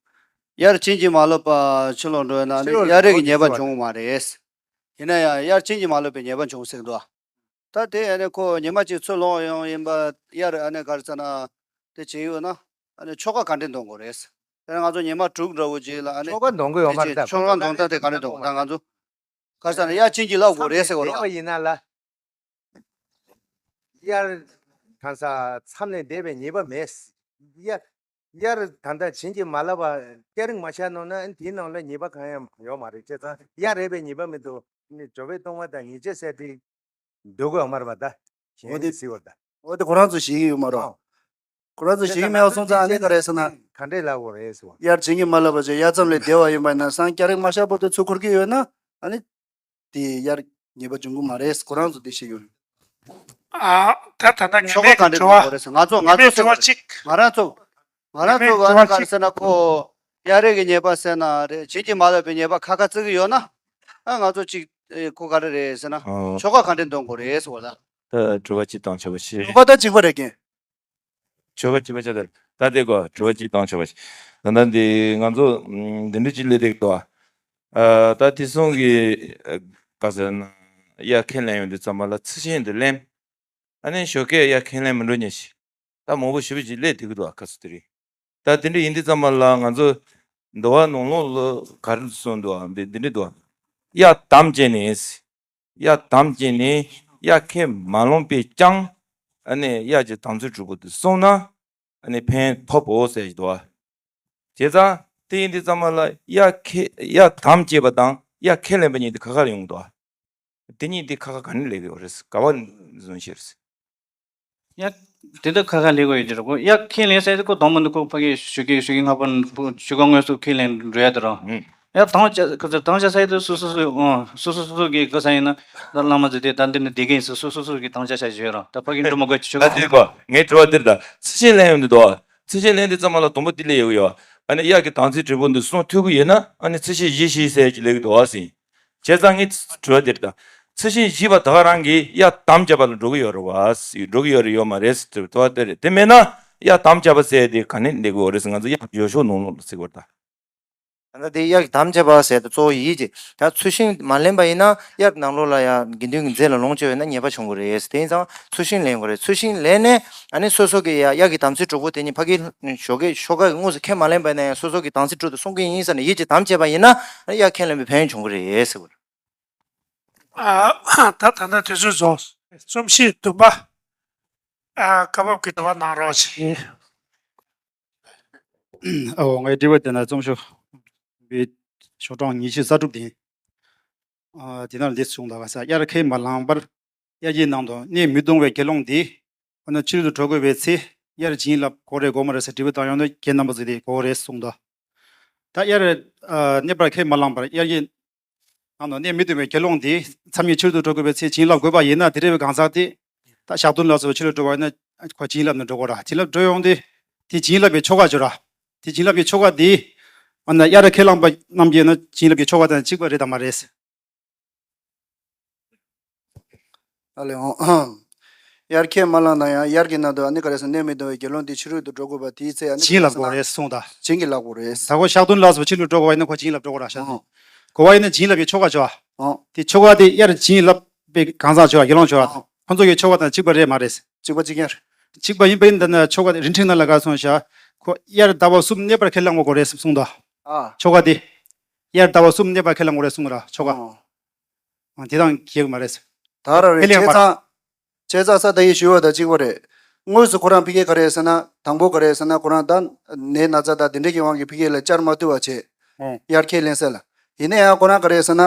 དབྱར་བྱིན་གྱིས་མ་བརླབས་པ་ཕྱིར་ལོག་འགྲོ་ཡོད་ན་ནི་ཕྱིར་ལོག་གཡའ་རབས་ཀྱི་ཉེས་པ་འབྱུང་གི་མ་རེད། ཡིན་ན་ཡང་དབྱར་བྱིན་གྱིས་མ་བརླབས་པའི་ཉེས་པ་འབྱུང་ཟེར་གི་འདུག་ད་དེ་ཨ་ནི་ཁོ་ཉི་མ་གཅིག་ཚུར་ལོག་ཡོང་ཡིན་པ་དབྱར་ཨ་ནི་ག་རེ་ཟེར་ན་དེ་བྱེད་ཡོད་ན་ཨ་ནི་ཆོ་ག་ག་འདྲས་འདོན་དགོས་རེད། དེ་ནས་ང་ཚོ་ཉི་མ་དྲུག་འདྲ་བོ་ཅིག་ལ་ཨ་ནི་ཆོ་ག་འདོན་དགོས་ཡོད་མ་རེད་ད། ཆོ་ག་འདོན་སྟངས་དེ་ག་འདྲས་འདོན་དགོས་ད་ང་ཚོ་ག་རེ་ཟེར་ན་དབྱར་བྱིན་གྱིས་བརླབས་དགོས་རེད་ཟེར་བ་རེད་བ། ཡིན་ན་ལ། དབྱར་གང་ཟག་མཚམས་ལས་འདས་པའི་ཉེས་པ་མེད། དབྱར་དབྱར་ད་ལྟ་བྱིན་གྱིས་མ་བརླབས་པ་སྐྱ་རེངས་མ་ཤར་ནོ་ན་དེའི་ནང་ལ་ཉེས་པ་གང་ཡང་ཡོད་མ་རེད་བྱས་ཙང་གཡའ་རབས་པའི་ཉེས་པ་མི་འདུག་ནི་སྦྱོར་བའི་ལྟུང་བ་དང་ཉེས་བྱས་བསལ་ཏེ་འདུག་གི་ཡོད་མ་རེད་པ་ད། གཞན་འོ་དེ་ཟེར་བ་ད། འོ་དེ་ཁོ་རང་ཚོ་ཞིག་ཡོད་མ་རེད། ཨང་། ཁོ་རང་ཚོ་ཞིག་མེད་པ་སོང་ཙང་ཨ་ནི་ག་རེ་ཟེར་ན། ག་འདྲས་ལབ་དགོས་རེད་ཟེར་བ། དབྱར་བྱིན་གྱིས་མ་བརླབས་པ་བྱས་དབྱར་མཚམས་ལས་འདས་པ་ཡིན་པ་ཡིན་ན་སང་སྐྱ་རེངས་མ་ཤར་བར་དུ་ཚུར་འཁོར་གྱི་ཡོད་ན་ཨ་ནི། དེ་དབྱར་ཉེས་པ་འབྱུང་གི་མ་རེད་ཁོ་རང་ཚོ་དེ་བཤད་ཡོད། ཨ། ད་ད་ལྟ་ཉེས་ཆོ་ག་མེད་ག་འདྲས་དྲི་འདོན་དགོས་བ། རེད་ཟེར་ང་ཚོ་ང་ཉེས་མེད་ཚོ་དྲི་བ་ཟེར་གཅིག་ང་རང་ཚོ་ང་རང་ཉེས་མེད་ཚོ་དྲི་བ་ག་རེ་ག་རེ་གཅིག་ཟེར་ན་ཁོ་གཡའ་རབས་ཀྱི་ཉེས་པ་ཟེར་ན་རེད་བྱིན་གྱིས་མ་བརླབས་པའི་ཉེས་པ་ཁ་ཁ་བརྩི་གི་ཡོད་ན་ཨ་ང་ཚོ་གཅིག་ཨེ་ཁོ་ག་རེ་རེད་ཟེར་ན་ཨོ། ཆོ་ག་ག་འདྲས་འདོན་དགོས་རེད་ཟེར་བ་ལ། ད་དྲི་བ་གཅིག་དང་ཆོ་ག་བྱེད། ཆོ་ག་ད་གཅིག་པ་རེད་ཀྱི། ཆོ་ག་གཅིག་པ་ཆ་དེར་ད་དེ་གོ་དྲི་བ་གཅིག་བཏང་ཆོག་པ་ཞིག་ད་ལྟ་འདི་ང་ཚོ་ཨམ་འདི་འདྲ་གཅིག་ལས་དེ་འདུག་ཨ། ད་དེ་སོང་གི་ཨ་ག་ཟེར་ན་གཡའ་ཁས་ལེན་ཡོང་དུས་ཙམ་པ་ལ་ཚིག་ཤིང་དེ་ལེན། ཨ་ནི་ཞོགས་ཀས་གཡའ་ཁས་ལེན་མི་འགྲོ་ཉེ་ཞིག་ད་མང་པོ་ཞེ་པོ་ཅིག་ལས་དེ་གི་འདུག་ཨ་ག་ཚོད་དེ་རེད། ད་དེ་འདྲ་ཡིན་དུས་ཙམ་པ་ལ་ང་ཚོ་འདུལ་བ་ནང་ལོགས་ལ་ག་རེ་གསུངས་འདུག་ཨ་འདི་འདི་འདྲ་འདུག་ཨ། གཡའ་དམ་བཅས་ནས། གཡའ་དམ་བཅས་ནས་གཡའ་ཁས་མ་ལོངས་པས་ཀྱང་། ཨ་ནི་གཡའ་གྱི་དམ་ཚིག་དྲུག་པོ་དེ་བསྲུངས་ན་ཨ་ནི་ཕན་ཐོགས་འོ་ཟེར་གྱི་འདུག་བ། བྱས་ཙང་དེ་ཡིན་དུས་ཙམ་པ་ལ་གཡའ་ཁས་གཡའ་དམ་བཅས་པ་དང་གཡའ་ཁས་ལེན་པ་གཉིས་དེ་ཁ་ཁ་ལ་ཡོང་གི་འདུག་བ། དེ་གཉིས་དེ་ཁ་ཁ་ག་ནས་ལས་ཀྱི་ཡོད་རེད་ག་བ་བཟུང་ཤེས་རེད། ཡ། དེ་ལྟར་ཁ་ཁ་ལས་དགོས་ཡོད་ཀྱི་རེད་གོ། ཡ་ཁས་ལེན་ཟེར་ཏེ་ཁོ་དང་པོ་འདི་ཁོ་ཕ་གི་ཞོགས་ཀས་ཞོགས་ཀས་སྔ་པོ་ཞོགས་ཀ་དངོས་སུ་ཁས་ལེན་འགྲོ་ཡ་དེ་རང་། ཡ་དང་ཆ་ཁ་ཚ་དང་ཆ་ས་ཡི་དུ་སོ་སོ་སོ་ཨོ་སོ་སོ་སོ་སོ་གི་ག་ས་ཡིན་ན་ད་བླ་མ་ཟེར་ཏེ་ད་འདི་ནི་བདེ་སྐྱིད་ཟེར་སོ་སོ་སོ་གི་དང་ཆ་ཆ་ཞིག་ཡོད་རང་ད་ཕ་གི་འགྲོ་མ་དགོས་ཀྱི་ཞོགས་ད་ཀ་དེ་གོ་ངའི་དྲི་བ་འདིར་ད་ཚིག་ཤིང་ལེན་ཡོང་དུས་དོ། ཚིག་ཤིང་ལེན་དུས་ཙམ་པ་ལ་དང་པོ་དེ་ལས་ཡོད་ཡོད། ཨ་ནི་གཡའ་གི་དམ་ཚིག་དྲུག་པོ་འདི་སྲུང་ཐུབ་ཀྱི་ཡོད་ན་ཨ་ནི་ཚིག་ཤིང་བཞི་ཞིག་ཟེར་གྱི་ལས་ཀྱི་དོ་བ་ཟིན། བྱས་ཙང་ངས་དྲི་བ་འདིར་ད། ཚིག་ཤིང་བཞི་པ་ད་ག་རང་གིས་གཡའ་དམ་བཅའ་བ་ལ་འགྲོ་གི་ཡོད་རེད་བ། འགྲོ་གི་ཡོད་རེད་ཡོད་མ་རེད་ཟེར་དྲི་བ་དེ་རེད། དེ་མེད་ན་གཡའ་དམ་བཅའ་བ་ཟེར་དེ་ག་ནས་ལེགས་ཡོད་རེད་ཟེར་ང་ཚོ་གཡའ་ཡོ་ཤོག་ནང་ལོགས་ལ་ཟེར་བར་ད། ད་ལྟ་དེ་གཡའ་གི་དམ་བཅའ་བ་ཟེར་དེ་གཙོ་བོ་ཡིད་ཀྱི་ད་ཚུལ་ཤིང་མ་ལེན་པ་ཡིན་ན་གཡའ་ནང་ལོགས་ལ་ཡ་དགེ་འདུན་གྱི་རྫས་ལ་ལོངས་སྤྱོད་ཡོད་ན་ཉེས་པ་བྱུང་གི་རེད། དེ་ཡིན་ཙང་ཚུལ་ཤིང་ལེན་དགོས་རེད། ཚུལ་ཤིང་ལེན་ནས་ཨ་ནི་སོ་སོ་གི་ཡ་གཡའ་གི་དམ་ཚིག་དྲུག་པོ་དེ་ཉིད་ཕ་གི་ཞོགས་ཀས་ཤོག་ཁ་གི་དངོས་སུ་ཁས་མ་ལེན་པ་ཡིན་ན་ཡང་སོ་སོ་གི་དམ་ཚིག་དྲུག་དེ་སྲུང་གི་ཡིན་ཟེར་ནས་ཡིད་ཀྱི་དམ་བཅས་པ་ཡིན་ན་ཨ་ནི་གཡའ་ཁས་ལེན་པའི་ཕན་ཡོན་བྱུང་གི་རེད་ཟེར་བ་རེད། ཨ། ད་ད་ལྟ་དུས་ཚོད་རྫོགས། རྩོམ་གཞི་བདུན་པ། ཨ། བཀའ་བབས་ཀྱི་དྲི་བ་གནང་རོགས་བྱེད། ཨོ། ངའི་དྲི་བ་དེ་ན་རྩོམ་ཞུ་བའི་ཤོག་གྲངས་ཉི་ཤུ་རྩ་དྲུག་དེ། ཨ། དེ་ནང་འདི་གསུངས་འདུག་ག་ས་དབྱར་ཁས་མ་བླངས་པར་དབྱར་གྱི་ནང་དུ་གནས་མི་གཏོང་བའི་དགེ་སློང་འདི། ཨ་ནི་ཕྱི་རོལ་དུ་འགྲོ་དགོས་པའི་ཚེ་དབྱར་བྱིན་རླབས་དགོས་རེད་དགོས་མ་རེད་ཟེར་དྲི་བ་བཏང་ཡོང་དུས་ཁྱེད་རྣམ་པ་ཚོས་དེ་དགོས་རེད་གསུངས་འདུག་ད་དབྱར། ཨ། གནས་པར་ཁས་མ་བླངས་པར་དབྱར་གྱི་ ནང་དུ་གནས་མི་བཏུབ་པའི་དགེ་སློང་དེ་མཚམས་ཉིད་ཕྱི་རོལ་དུ་འགྲོ་དགོས་པའི་ཚེ་བྱིན་རླབས་དགོས་པ་ཡིན་ན། དེ་འདྲ་བའི་གང་ཟག་དེ་ད་ཞག་བདུན་ལ་སོགས་ཕྱི་རོལ་འགྲོ་བ་ཡིན་ན་ཁོ་བྱིན་རླབས་ནི་འགྲོ་དགོས་ར། བྱིན་རླབས་འགྲོ་ཡོང་དུས་དེ་བྱིན་རླབས་ཀྱི་ཆོ་ག་བྱོས་ར། དེ་བྱིན་རླབས་ཀྱི་ཆོ་ག་དེ་ཨ་ནི་དབྱར་ཁས་བླངས་པ་རྣམས་ཀྱིས་ནི་བྱིན་རླབས་ཀྱི་ཆོ་ག་དང་གཅིག་པ་རེད་དམ་མ་རེད། ཨ་ལེ་འོང་། དབྱར་ཁས་མ་བླངས་ན་ཡང་དབྱར་གྱི་ནང་དུ་ཨ་ནི་ག་རེ་ཟེར་ན་གནས་མི་བཏུབ་པའི་དགེ་སློང་དེ་ཕྱི་རོལ་དུ་འགྲོ་དགོས་པ་དེའི་ཚེ་ཨ་ནི་བྱིན་རླབས་དགོས་རེད་གསུངས་ད། བྱིན་གྱིས་བརླབ་དགོས་རེད། ད་ཁོ་ཞག་བདུན་ལ་སོགས་ཕྱི་རོལ་འགྲོ་དགོས་པ་ཡིན་ན་ཁོ་བྱིན་རླབས་འགྲོ་དགོས་ར་ཤག་ཨོ། དགོས་པ་ཡིན་ན་བྱིན་རླབས་ཀྱི་ཆོ་ག་བྱོས་ཨ། ཨོ། དེ་ཆོ་ག་དེ་དབྱར་བྱིན་རླབས་པའི་གང་ཟག་བྱོས་ཨ། དགེ་སློང་བྱོས་ཨ། ཨོ། ཁོ་ཚོ་གི་ཆོ་ག་དང་གཅིག་པ་རེད་མ་རེད། གཅིག་པ་གཅིག་རྐྱང་རེད། གཅིག་པ་ཡིན་པ་ཡིན་ད་ན་ཆོ་ག་རིན་ཕྲེང་ནང་ལ་ག་སོང་ཤག་ཁོ་དབྱར་ཟླ་བ་གསུམ་གནས་པར་ཁས་བླངས་དགོས་རེད་གསུངས་ད། ཨ། ཆོ་ག་དེ། དབྱར་ཟླ་བ་གསུམ་གནས་པར་ཁས་བླངས་དགོས་རེད་གསུངས་ར་ཆོ་ག་ཨོ། ཨ། དེ་དང་འགལ་གི་མ་རེད། ད་ར་རེད། ཁས་ལེན་བྱས་མ་རེད། ཙང་། བྱས་ཙང་ས་ད་ཡིན་ཞུ་བ་དང་གཅིག་པ་རེད། དངོས་སུ་ཁོ་རང་ཕ་གིར་ག་རེ་ཟེར་ན་དང་པོ་ག་རེ་ཟེར་ན་ཁོ་རང་ད་ནད་ན་ཚ་དང་དེ་འདྲ་གི་དབང་གིས་ཕ་གི་ལ་བཅར་མ་ཐུབ་པ་བྱས། ཨོ། དབྱར་ཁས་ལེན་ས་ལ། ཡིན་ན་ཡང་ཁོ་རང་ག་རེ་ཟེར་ན།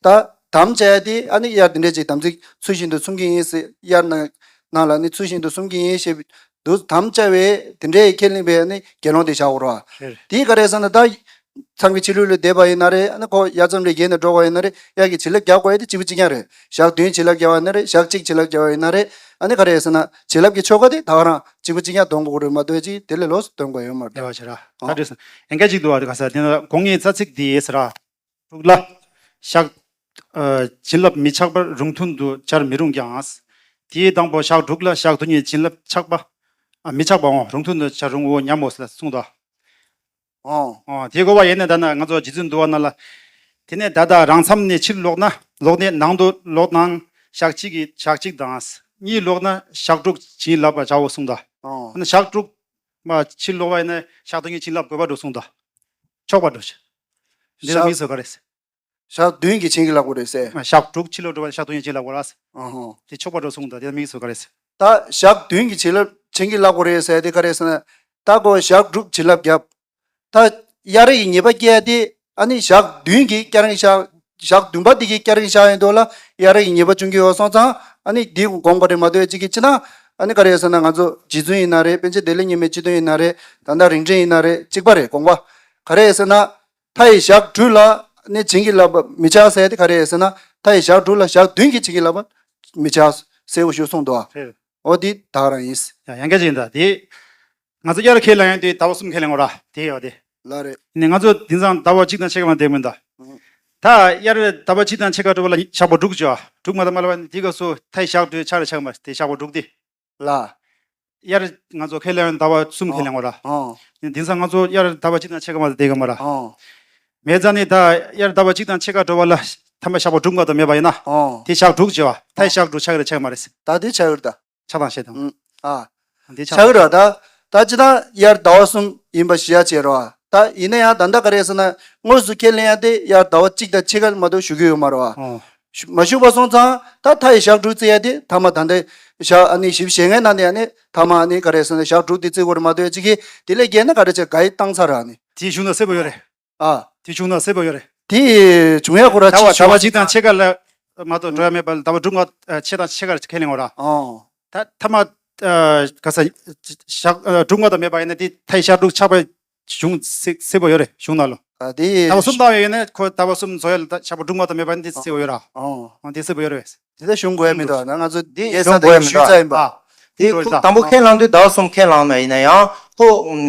ད་དམ་བཅའ་ཡ་དེ་ཨ་ནི་དབྱར་དེ་འདྲ་ཅིག་དམ་ཚིག་ཚུལ་བཞིན་དུ་སྲུང་གི་ཡིན་ཟེར། དབྱར་ནང་ནང་ལ་ནི་ཚུལ་བཞིན་དུ་སྲུང་གི་ཡིན་ཞེས་འདུག་དམ་བཅའ་བའི་དེ་འདྲའི་ཁས་ལེན་པའི་ཨ་ནི་དགེ་སློང་དེ་བཞག་དགོས་ར། རེད། དེ་ག་རེ་ཟེར་ན་ད། མཚམས་ཀྱི་ཕྱི་རོལ་ལ་བསྡད་པ་ཡིན་ན་རེད། ཨ་ནི་ཁོ་དབྱར་མཚམས་ལས་བརྒལ་ནས་འགྲོ་བ་ཡིན་ན་རེད། དབྱར་གྱི་བྱིན་རླབས་རྒྱག་དགོས་ཡ་དེ་གཅིག་པ་གཅིག་རྐྱང་རེད། ཞག་བདུན་བྱིན་རླབས་རྒྱག་པ་ཡིན་ན་རེད། ཞག་གཅིག་བྱིན་རླབས་རྒྱག་པ་ཡིན་ན་རེད། ཨ་ནི་ག་རེ་ཟེར་ན་བྱིན་རླབས་ཀྱི་ཆོ་ག་དེ་ད་ག་རང་གཅིག་པ་གཅིག་རྐྱང་འདོན་དགོས་རེད་མ་གཏོགས་ཅིག་དེ་ལས་ལོགས་སུ་འདོན་དགོས་ཡོད་མ་རེད། ལེགས་པ་བྱས་ར། ཨོ། ད་འདྲ་སོང་། ཡང་བསྐྱར་གཅིག་འདུག་བ་རེད། ག་ས་དེ་ན་དགོངས་ངེས་རྩ་ཚིག་འདི་ཟེར་ར། དྲུག་ལ། ཞག་ཨ། བྱིན་རླབས་མི་ཆགས་པར་རུང་མཐུན་དུ་བྱར་མི་རུང་ཀྱང་། དེའི་དང་པོ་ཞག་དྲུག་ལ་ཞག་བདུན་གྱི་བྱིན་རླབས་ཆགས་པ། ཨ། མི་ཆགས་པའང་རུང་མཐུན་དུ་བྱར་རུང་ངོ་སྙམ་མོ་ཟེར་གསུངས་དོ། ཨོ། ཨོ། དེ་གོ་བ་ཡིན་ན་ད་ན་ང་ཚོ་རྗེ་བཙུན་འདུལ་བ་ནང་ལ། དེ་ནས་ད་ལྟ་རང་མཚམས་ནས་ཕྱིར་ལོག་ན་ལོག་ནས་ནང་དུ་ལོག་ནའང་ཞག་གཅིག་གི་ཞག་གཅིག་དང་། གཉིད་ལོག་ན་ཞག་དྲུག་བྱིན་རླབས་པར་བྱའོ་གསུངས་དོ། ཨོ། ཨ་ནི་ཞག་དྲུག་མ་ཕྱིར་ལོག་པ་ཡིན་ན་ཞག་དང་གཉིས་བྱིན་རླབས་དགོས་པ་འགྲོ་གསུངས་དོ། ཆོག་པ་འགྲོ། འདི་ལ་ཞག་དམིགས་སུ་ག་རེ་ཟེར། ཞག་བདུན་གྱི་བྱིན་གྱིས་བརླབ་དགོས་རེད་ཟེར། ཞག་དྲུག་ཕྱི་ལོགས་འགྲོ་བ་ཞག་བདུན་གྱི་བྱིན་རླབས་དགོས་ར་ཟེར། ཨ་ཧོ། དེ་ཆོག་པ་འགྲོ་གསུངས་དང་དེ་དམིགས་སུ་ག་རེ་ཟེར། ད་ཞག་བདུན་གྱི་བྱིན་རླབས་བྱིན་གྱིས་བརླབ་དགོས་རེད་ཟེར་དེ་ག་རེ་ཟེར་ན། ད་ཁོ་ཞག་དྲུག་བྱིན་རླབས་བརྒྱབ། ད་དབྱར་གྱི་ཉེས་པ་སྐྱེ་ཡ་དེ་ཨ་ནི་ཞག་བདུན་གྱི་སྐྱ་རེངས་ཤར། ཞག་བདུན་པ་དེ་གི་སྐྱ་རེངས་ཤར་ཡོང་དུས་ལ་དབྱར་གྱི་ཉེས་པ་བྱུང་གི་ཡོད་སོང་ཙང་ཨ་ནི་དེ་དགོངས་པ་རེད་མ་གཏོགས་ཅིག་གི་ཅི་ན། ཨ་ནི་ག་རེ་ཟེར་ན་ང་ཚོ་རྗེ་བཙུན་ཡིན་ན་རེད། པཎ་ཆེན་བདེ་ལེགས་མཉམ་མེད་སྤྱི་དོན་ཡིན་ན་རེད། ད་ལྟ་རིང་བསྲེལ་ཡིན་ན་རེད། གཅིག་པ་རེད་དགོངས་པ། ག་རེ་ཟེར་ན། མཐའ་ཡི་ཞག་དྲུག་ལ་ནི་བྱིན་གྱིས་བརླབ་པ་མི་བྱ་ཟེར་ཏེ་ག་རེ་ཟེར་ན། མཐའ་ཡི་ཞག་དྲུག་ལ་ཞག་བདུན་གྱི་བྱིན་གྱིས་བརླབ་པ་མི་བྱ་ཟེར་བ་ཞུ་གསུངས་འདུག་ཨ། རེད། འོ་འདི་ད་ག་རང་ཡིན། ཡང་ཡང་སྐད་ཅིག་ཡིན་ད་དེ། ང་ཚོ་དབྱར་ཁས་ལེན་ཡོང་དུས་ཟླ་བ་གསུམ་ཁས་ལེན་དགོས་ར་དེ་ཡོད་དེ། ལ་རེད། ནི་ང་ཚོ་དེང་སང་ཟླ་བ་གཅིག་དང་ཕྱེད་ཀ་མ་བསྡད་མིན་ད། ཨང་། ད་དབྱར་ཟླ་བ་གཅིག་དང་ཕྱེད་ཀ་འགྲོ་བ་ལ་ཞག་པོ་དྲུག་བྱོས་ཨ། དྲུག་མ་དང་མ་ལ་བ་ནི་དེ་ག་སོ་མཐའ་ཡི་ཞག་དྲུག་ཆགས་རེ་ཆགས་མ་དེ་ཞག་པོ་དྲུག་དེ། ལ། དབྱར་ང་ཚོ་ཁས་ལེན་ཟླ་བ་གསུམ་ཁས་ལེན་དགོས་ར། ཨང་། དེང་སང་ང་ཚོ་དབྱར་ཟླ་བ་གཅིག་དང་ཕྱེད་ཀ་མ་ཟད་བསྡད་གི་མ་ར། ཨང་། མེད་ཙང་ནི་ད་དབྱར་ཟླ་བ་གཅིག་དང་ཕྱེད་ཀ་འགྲོ་བ་ལ་ཐ་མ་ཞག་པོ་དྲུག་མ་གཏོགས་མེད་པ་ཡིན་ན། ཨང་། དེ་ཞག་དྲུག་བྱེད་བ་མཐའ་ཞག་དྲུག་ཆགས་རེ་ཆགས་མ་རེད། ད་དེ་ཆགས་ཡོད་ད། ཆགས་དང་ཤེས་དང་། ཨང་། ཨ། དེ་ཆགས་ཆགས་ར་ད། ད་ཅི་ད་དབྱར་ཟླ་བ་གསུམ་ཡིན་པ་ཤེས་ཡ་བྱེད་ར། ད་ཡིན་ན་ཡང་ད་ལྟ་ག་རེ་ཟེར་ན་དངོས་སུ་ཁས་ལེན་ཡ་དེ་དབྱར་ཟླ་བ་གཅིག་དང་ཕྱེད་ཀ་མ་གཏོགས་ཞུ་གི་ཡོད་མ་རེད་བ། ཨང་། མ་ཞུགས་པ་སོང་ཙང་ད་མཐའ་ཡི་ཞག་དྲུག་བརྩི་ཡ་དེ་ཐ་མ་ད་ལྟའི་ཞག་ཨ་ནི་བཞི་བཅུ་ཞེ་ལྔའི་ནང་ནས་ཨ་ནི་ཐ་མ་ཨ་ནི་ག་རེ་ཟེར་ན་ཞག་དྲུག་དེ་བརྩི་དགོས་རེད་མ་གཏོགས་ཅིག་གིས་དེ་ལས་བརྒལ་ན་ག་རེ་བྱས་ག་ཡི་བཏང་ཚར་ར་ཨ་ནི། དེའི་གཞུང་ན་གསལ་པོ་ཡོད་རེད། ཨ། དེའི་གཞུང་ན་གསལ་པོ་ཡོད་རེད། དེ་བྱུང་ཡ་ཁོ་ར་ཟླ་བ་གཅིག་དང་ཕྱེད་ཀ་ལ་མ་གཏོགས་འགྲོ་ཡ་མེད་པ་ལ་ཟླ་བ་དྲུག་ལྔ་ཕྱེད་དང་ཕྱེད་ཀ་ཁས་ལེན་དགོས་ར། ཨོ། ད་ཐ་མ་ག་ས་ཞག་དྲུག་ལྔ་དང་མེད་པ་ཡིན་ན་དེ་མཐའ་ཡི་ཞག་དྲུག་ཆགས་པའི་གཞུང་གསལ་པོ་ཡོད་རེད་གཞུང་ནང་ལོ། ཨ་དེ། ཟླ་བ་གསུམ་བཏང་བ་ཡིན་ན་ཁོ་ཟླ་བ་གསུམ་རྫོགས་ཡ་ལ་ཞག་པོ་དྲུག་ལྔ་དང་མེད་པ་ཡིན་ན་དེ་གསལ་པོ་ཡོད་ར། ཨོ། ཨོ་དེ་གསལ་པོ་ཡོད་རེད། དེ་ད་གཞུང་དགོས་ཡ་མི་འདུག་ན་ང་ཚོ་དེ་ཡེ་ས་དེ་གཞུང་དགོས་ཡ་མི་ཞུས་འདུག་ཚར་ཡིན་པ། དེ་ཁོ་དང་པོ་ཁས་བླངས་དུས་ཟླ་བ་གསུམ་ཁས་བླངས་ན་ཡིན་ན་ཡང་ཁོ་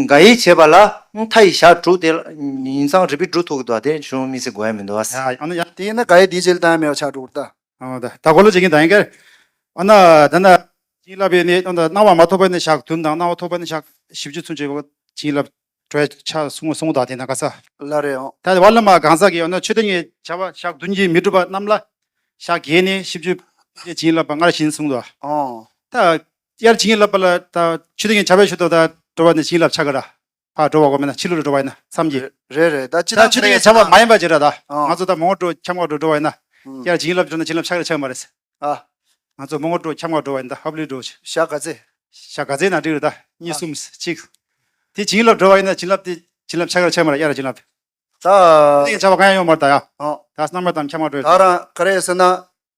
འགའ་ཡིས་བྱས་པ་ལ་མཐའ་ཡི་ཞག་དྲུག་དེ་ཡིན་ཙང་རིལ་བུའི་འབྲུ་ཐོགས་ཀྱི་འདུག་དེ་གཞུང་དམིགས་བསལ་དགོས་ཡ་མི་འདུག་ཨ་ནི་ཡང་དེ་ཡིན་ན་འགའ་ཡིས་དེའི་རྗེས་ལ་བཏང་ཡ་མེད་པ་ཆགས་འགྲོ་གི་རེད་ད། ཨ་ད་ད་གོ་ལོ་བྱེད་ཀྱིན་ད་ཡིན་ཀར། ཨ་ན་ད་ན་བྱིན་རླབས་པའི་ནི་ཨ་ན་གནང་བ་མ་ཐོབ་པ་ནི་ཞག་བདུན་དང་གནང་བ་ཐོབ་པ་ནི་ཞག་བཞི་བཅུ་ཚུན་ཆད་བྱིན་རླབས་སྤྲོད་ཆ་གསུང་གསུང་དང་དེ་ན་ག་ས། ལ་རེད་ཨོ། ད་བ་ལ་མ་གང་ཟག་གི་ཨ་ན་མཆོད་རྟེན་གྱི་བྱ་བ་ཞག་བདུན་གྱིས་མི་གྲུབ་པ་རྣམས་ལ། ཞག་བརྒྱད་ནས་བཞི་བཅུ་བྱིན་རླབས་པ་སྔར་བཞིན་གསུངས་སོ། ཨོ། ད་དབྱར་བྱིན་རླབས་པ་ལ་ད་མཆོད་རྟེན་གྱི་བྱ་བའི་ཤུལ་དུ་ད་འགྲོ་བ་ནི་བྱིན་རླབས་ཆགས་ཀྱི་ར། ཕར་འགྲོ་བ་དགོས་མེད་ན་ཕྱི་ལོགས་ལ་འགྲོ་བ་ཡིན་ན་མཚམས་ཀྱི། རེད་རེད་ད་ཅི་ད་ད་མཆོད་རྟེན་གྱི་བྱ་བ་མ་ཡིན་པ་ཅི་ར་ད། ཨོ། ང་ཚོ་ད་མོན་གྷོ་འགྲོ་ཁྱམས་ཁ་འགྲོ་འགྲོ་བ་ཡིན་ན། ཨུམ། དབྱར་བྱིན་རླབས་འགྲོ་ན་བྱིན་རླབས་ཆགས་རེ་ཆགས་མ་རེད། ཨ། ང་ཚོ་མོན་གྷོ་འགྲོ་ཁྱམས་ཁ་འགྲོ་བ་ཡིན་ད་ཧབ་ལི་འགྲོ་ཆེ། ཞག་ག་ཚད། ཞག་ག་ཚད་ན་འགྲིག་རེད་ད་གཉིས་གསུམ་གཅིག་དེ་བྱིན་རླབས་འགྲོ་བ་ཡིན་ན་བྱིན་རླབས་དེ་བྱིན་རླབས་ཆགས་རེ་ཆགས་མ་རེད་དབྱར་བྱིན་རླབས། ད། དེ་ཡིན་བྱ་བ་གང་ཡང་ཡོང་མ་རེད་ད་ཡ། ཨོ། ད་སྣང་མེད་དང་ཁྱམས་ཁ་འགྲོ་ད་ཡ། རང་ག་རེ་ཟེར་ན།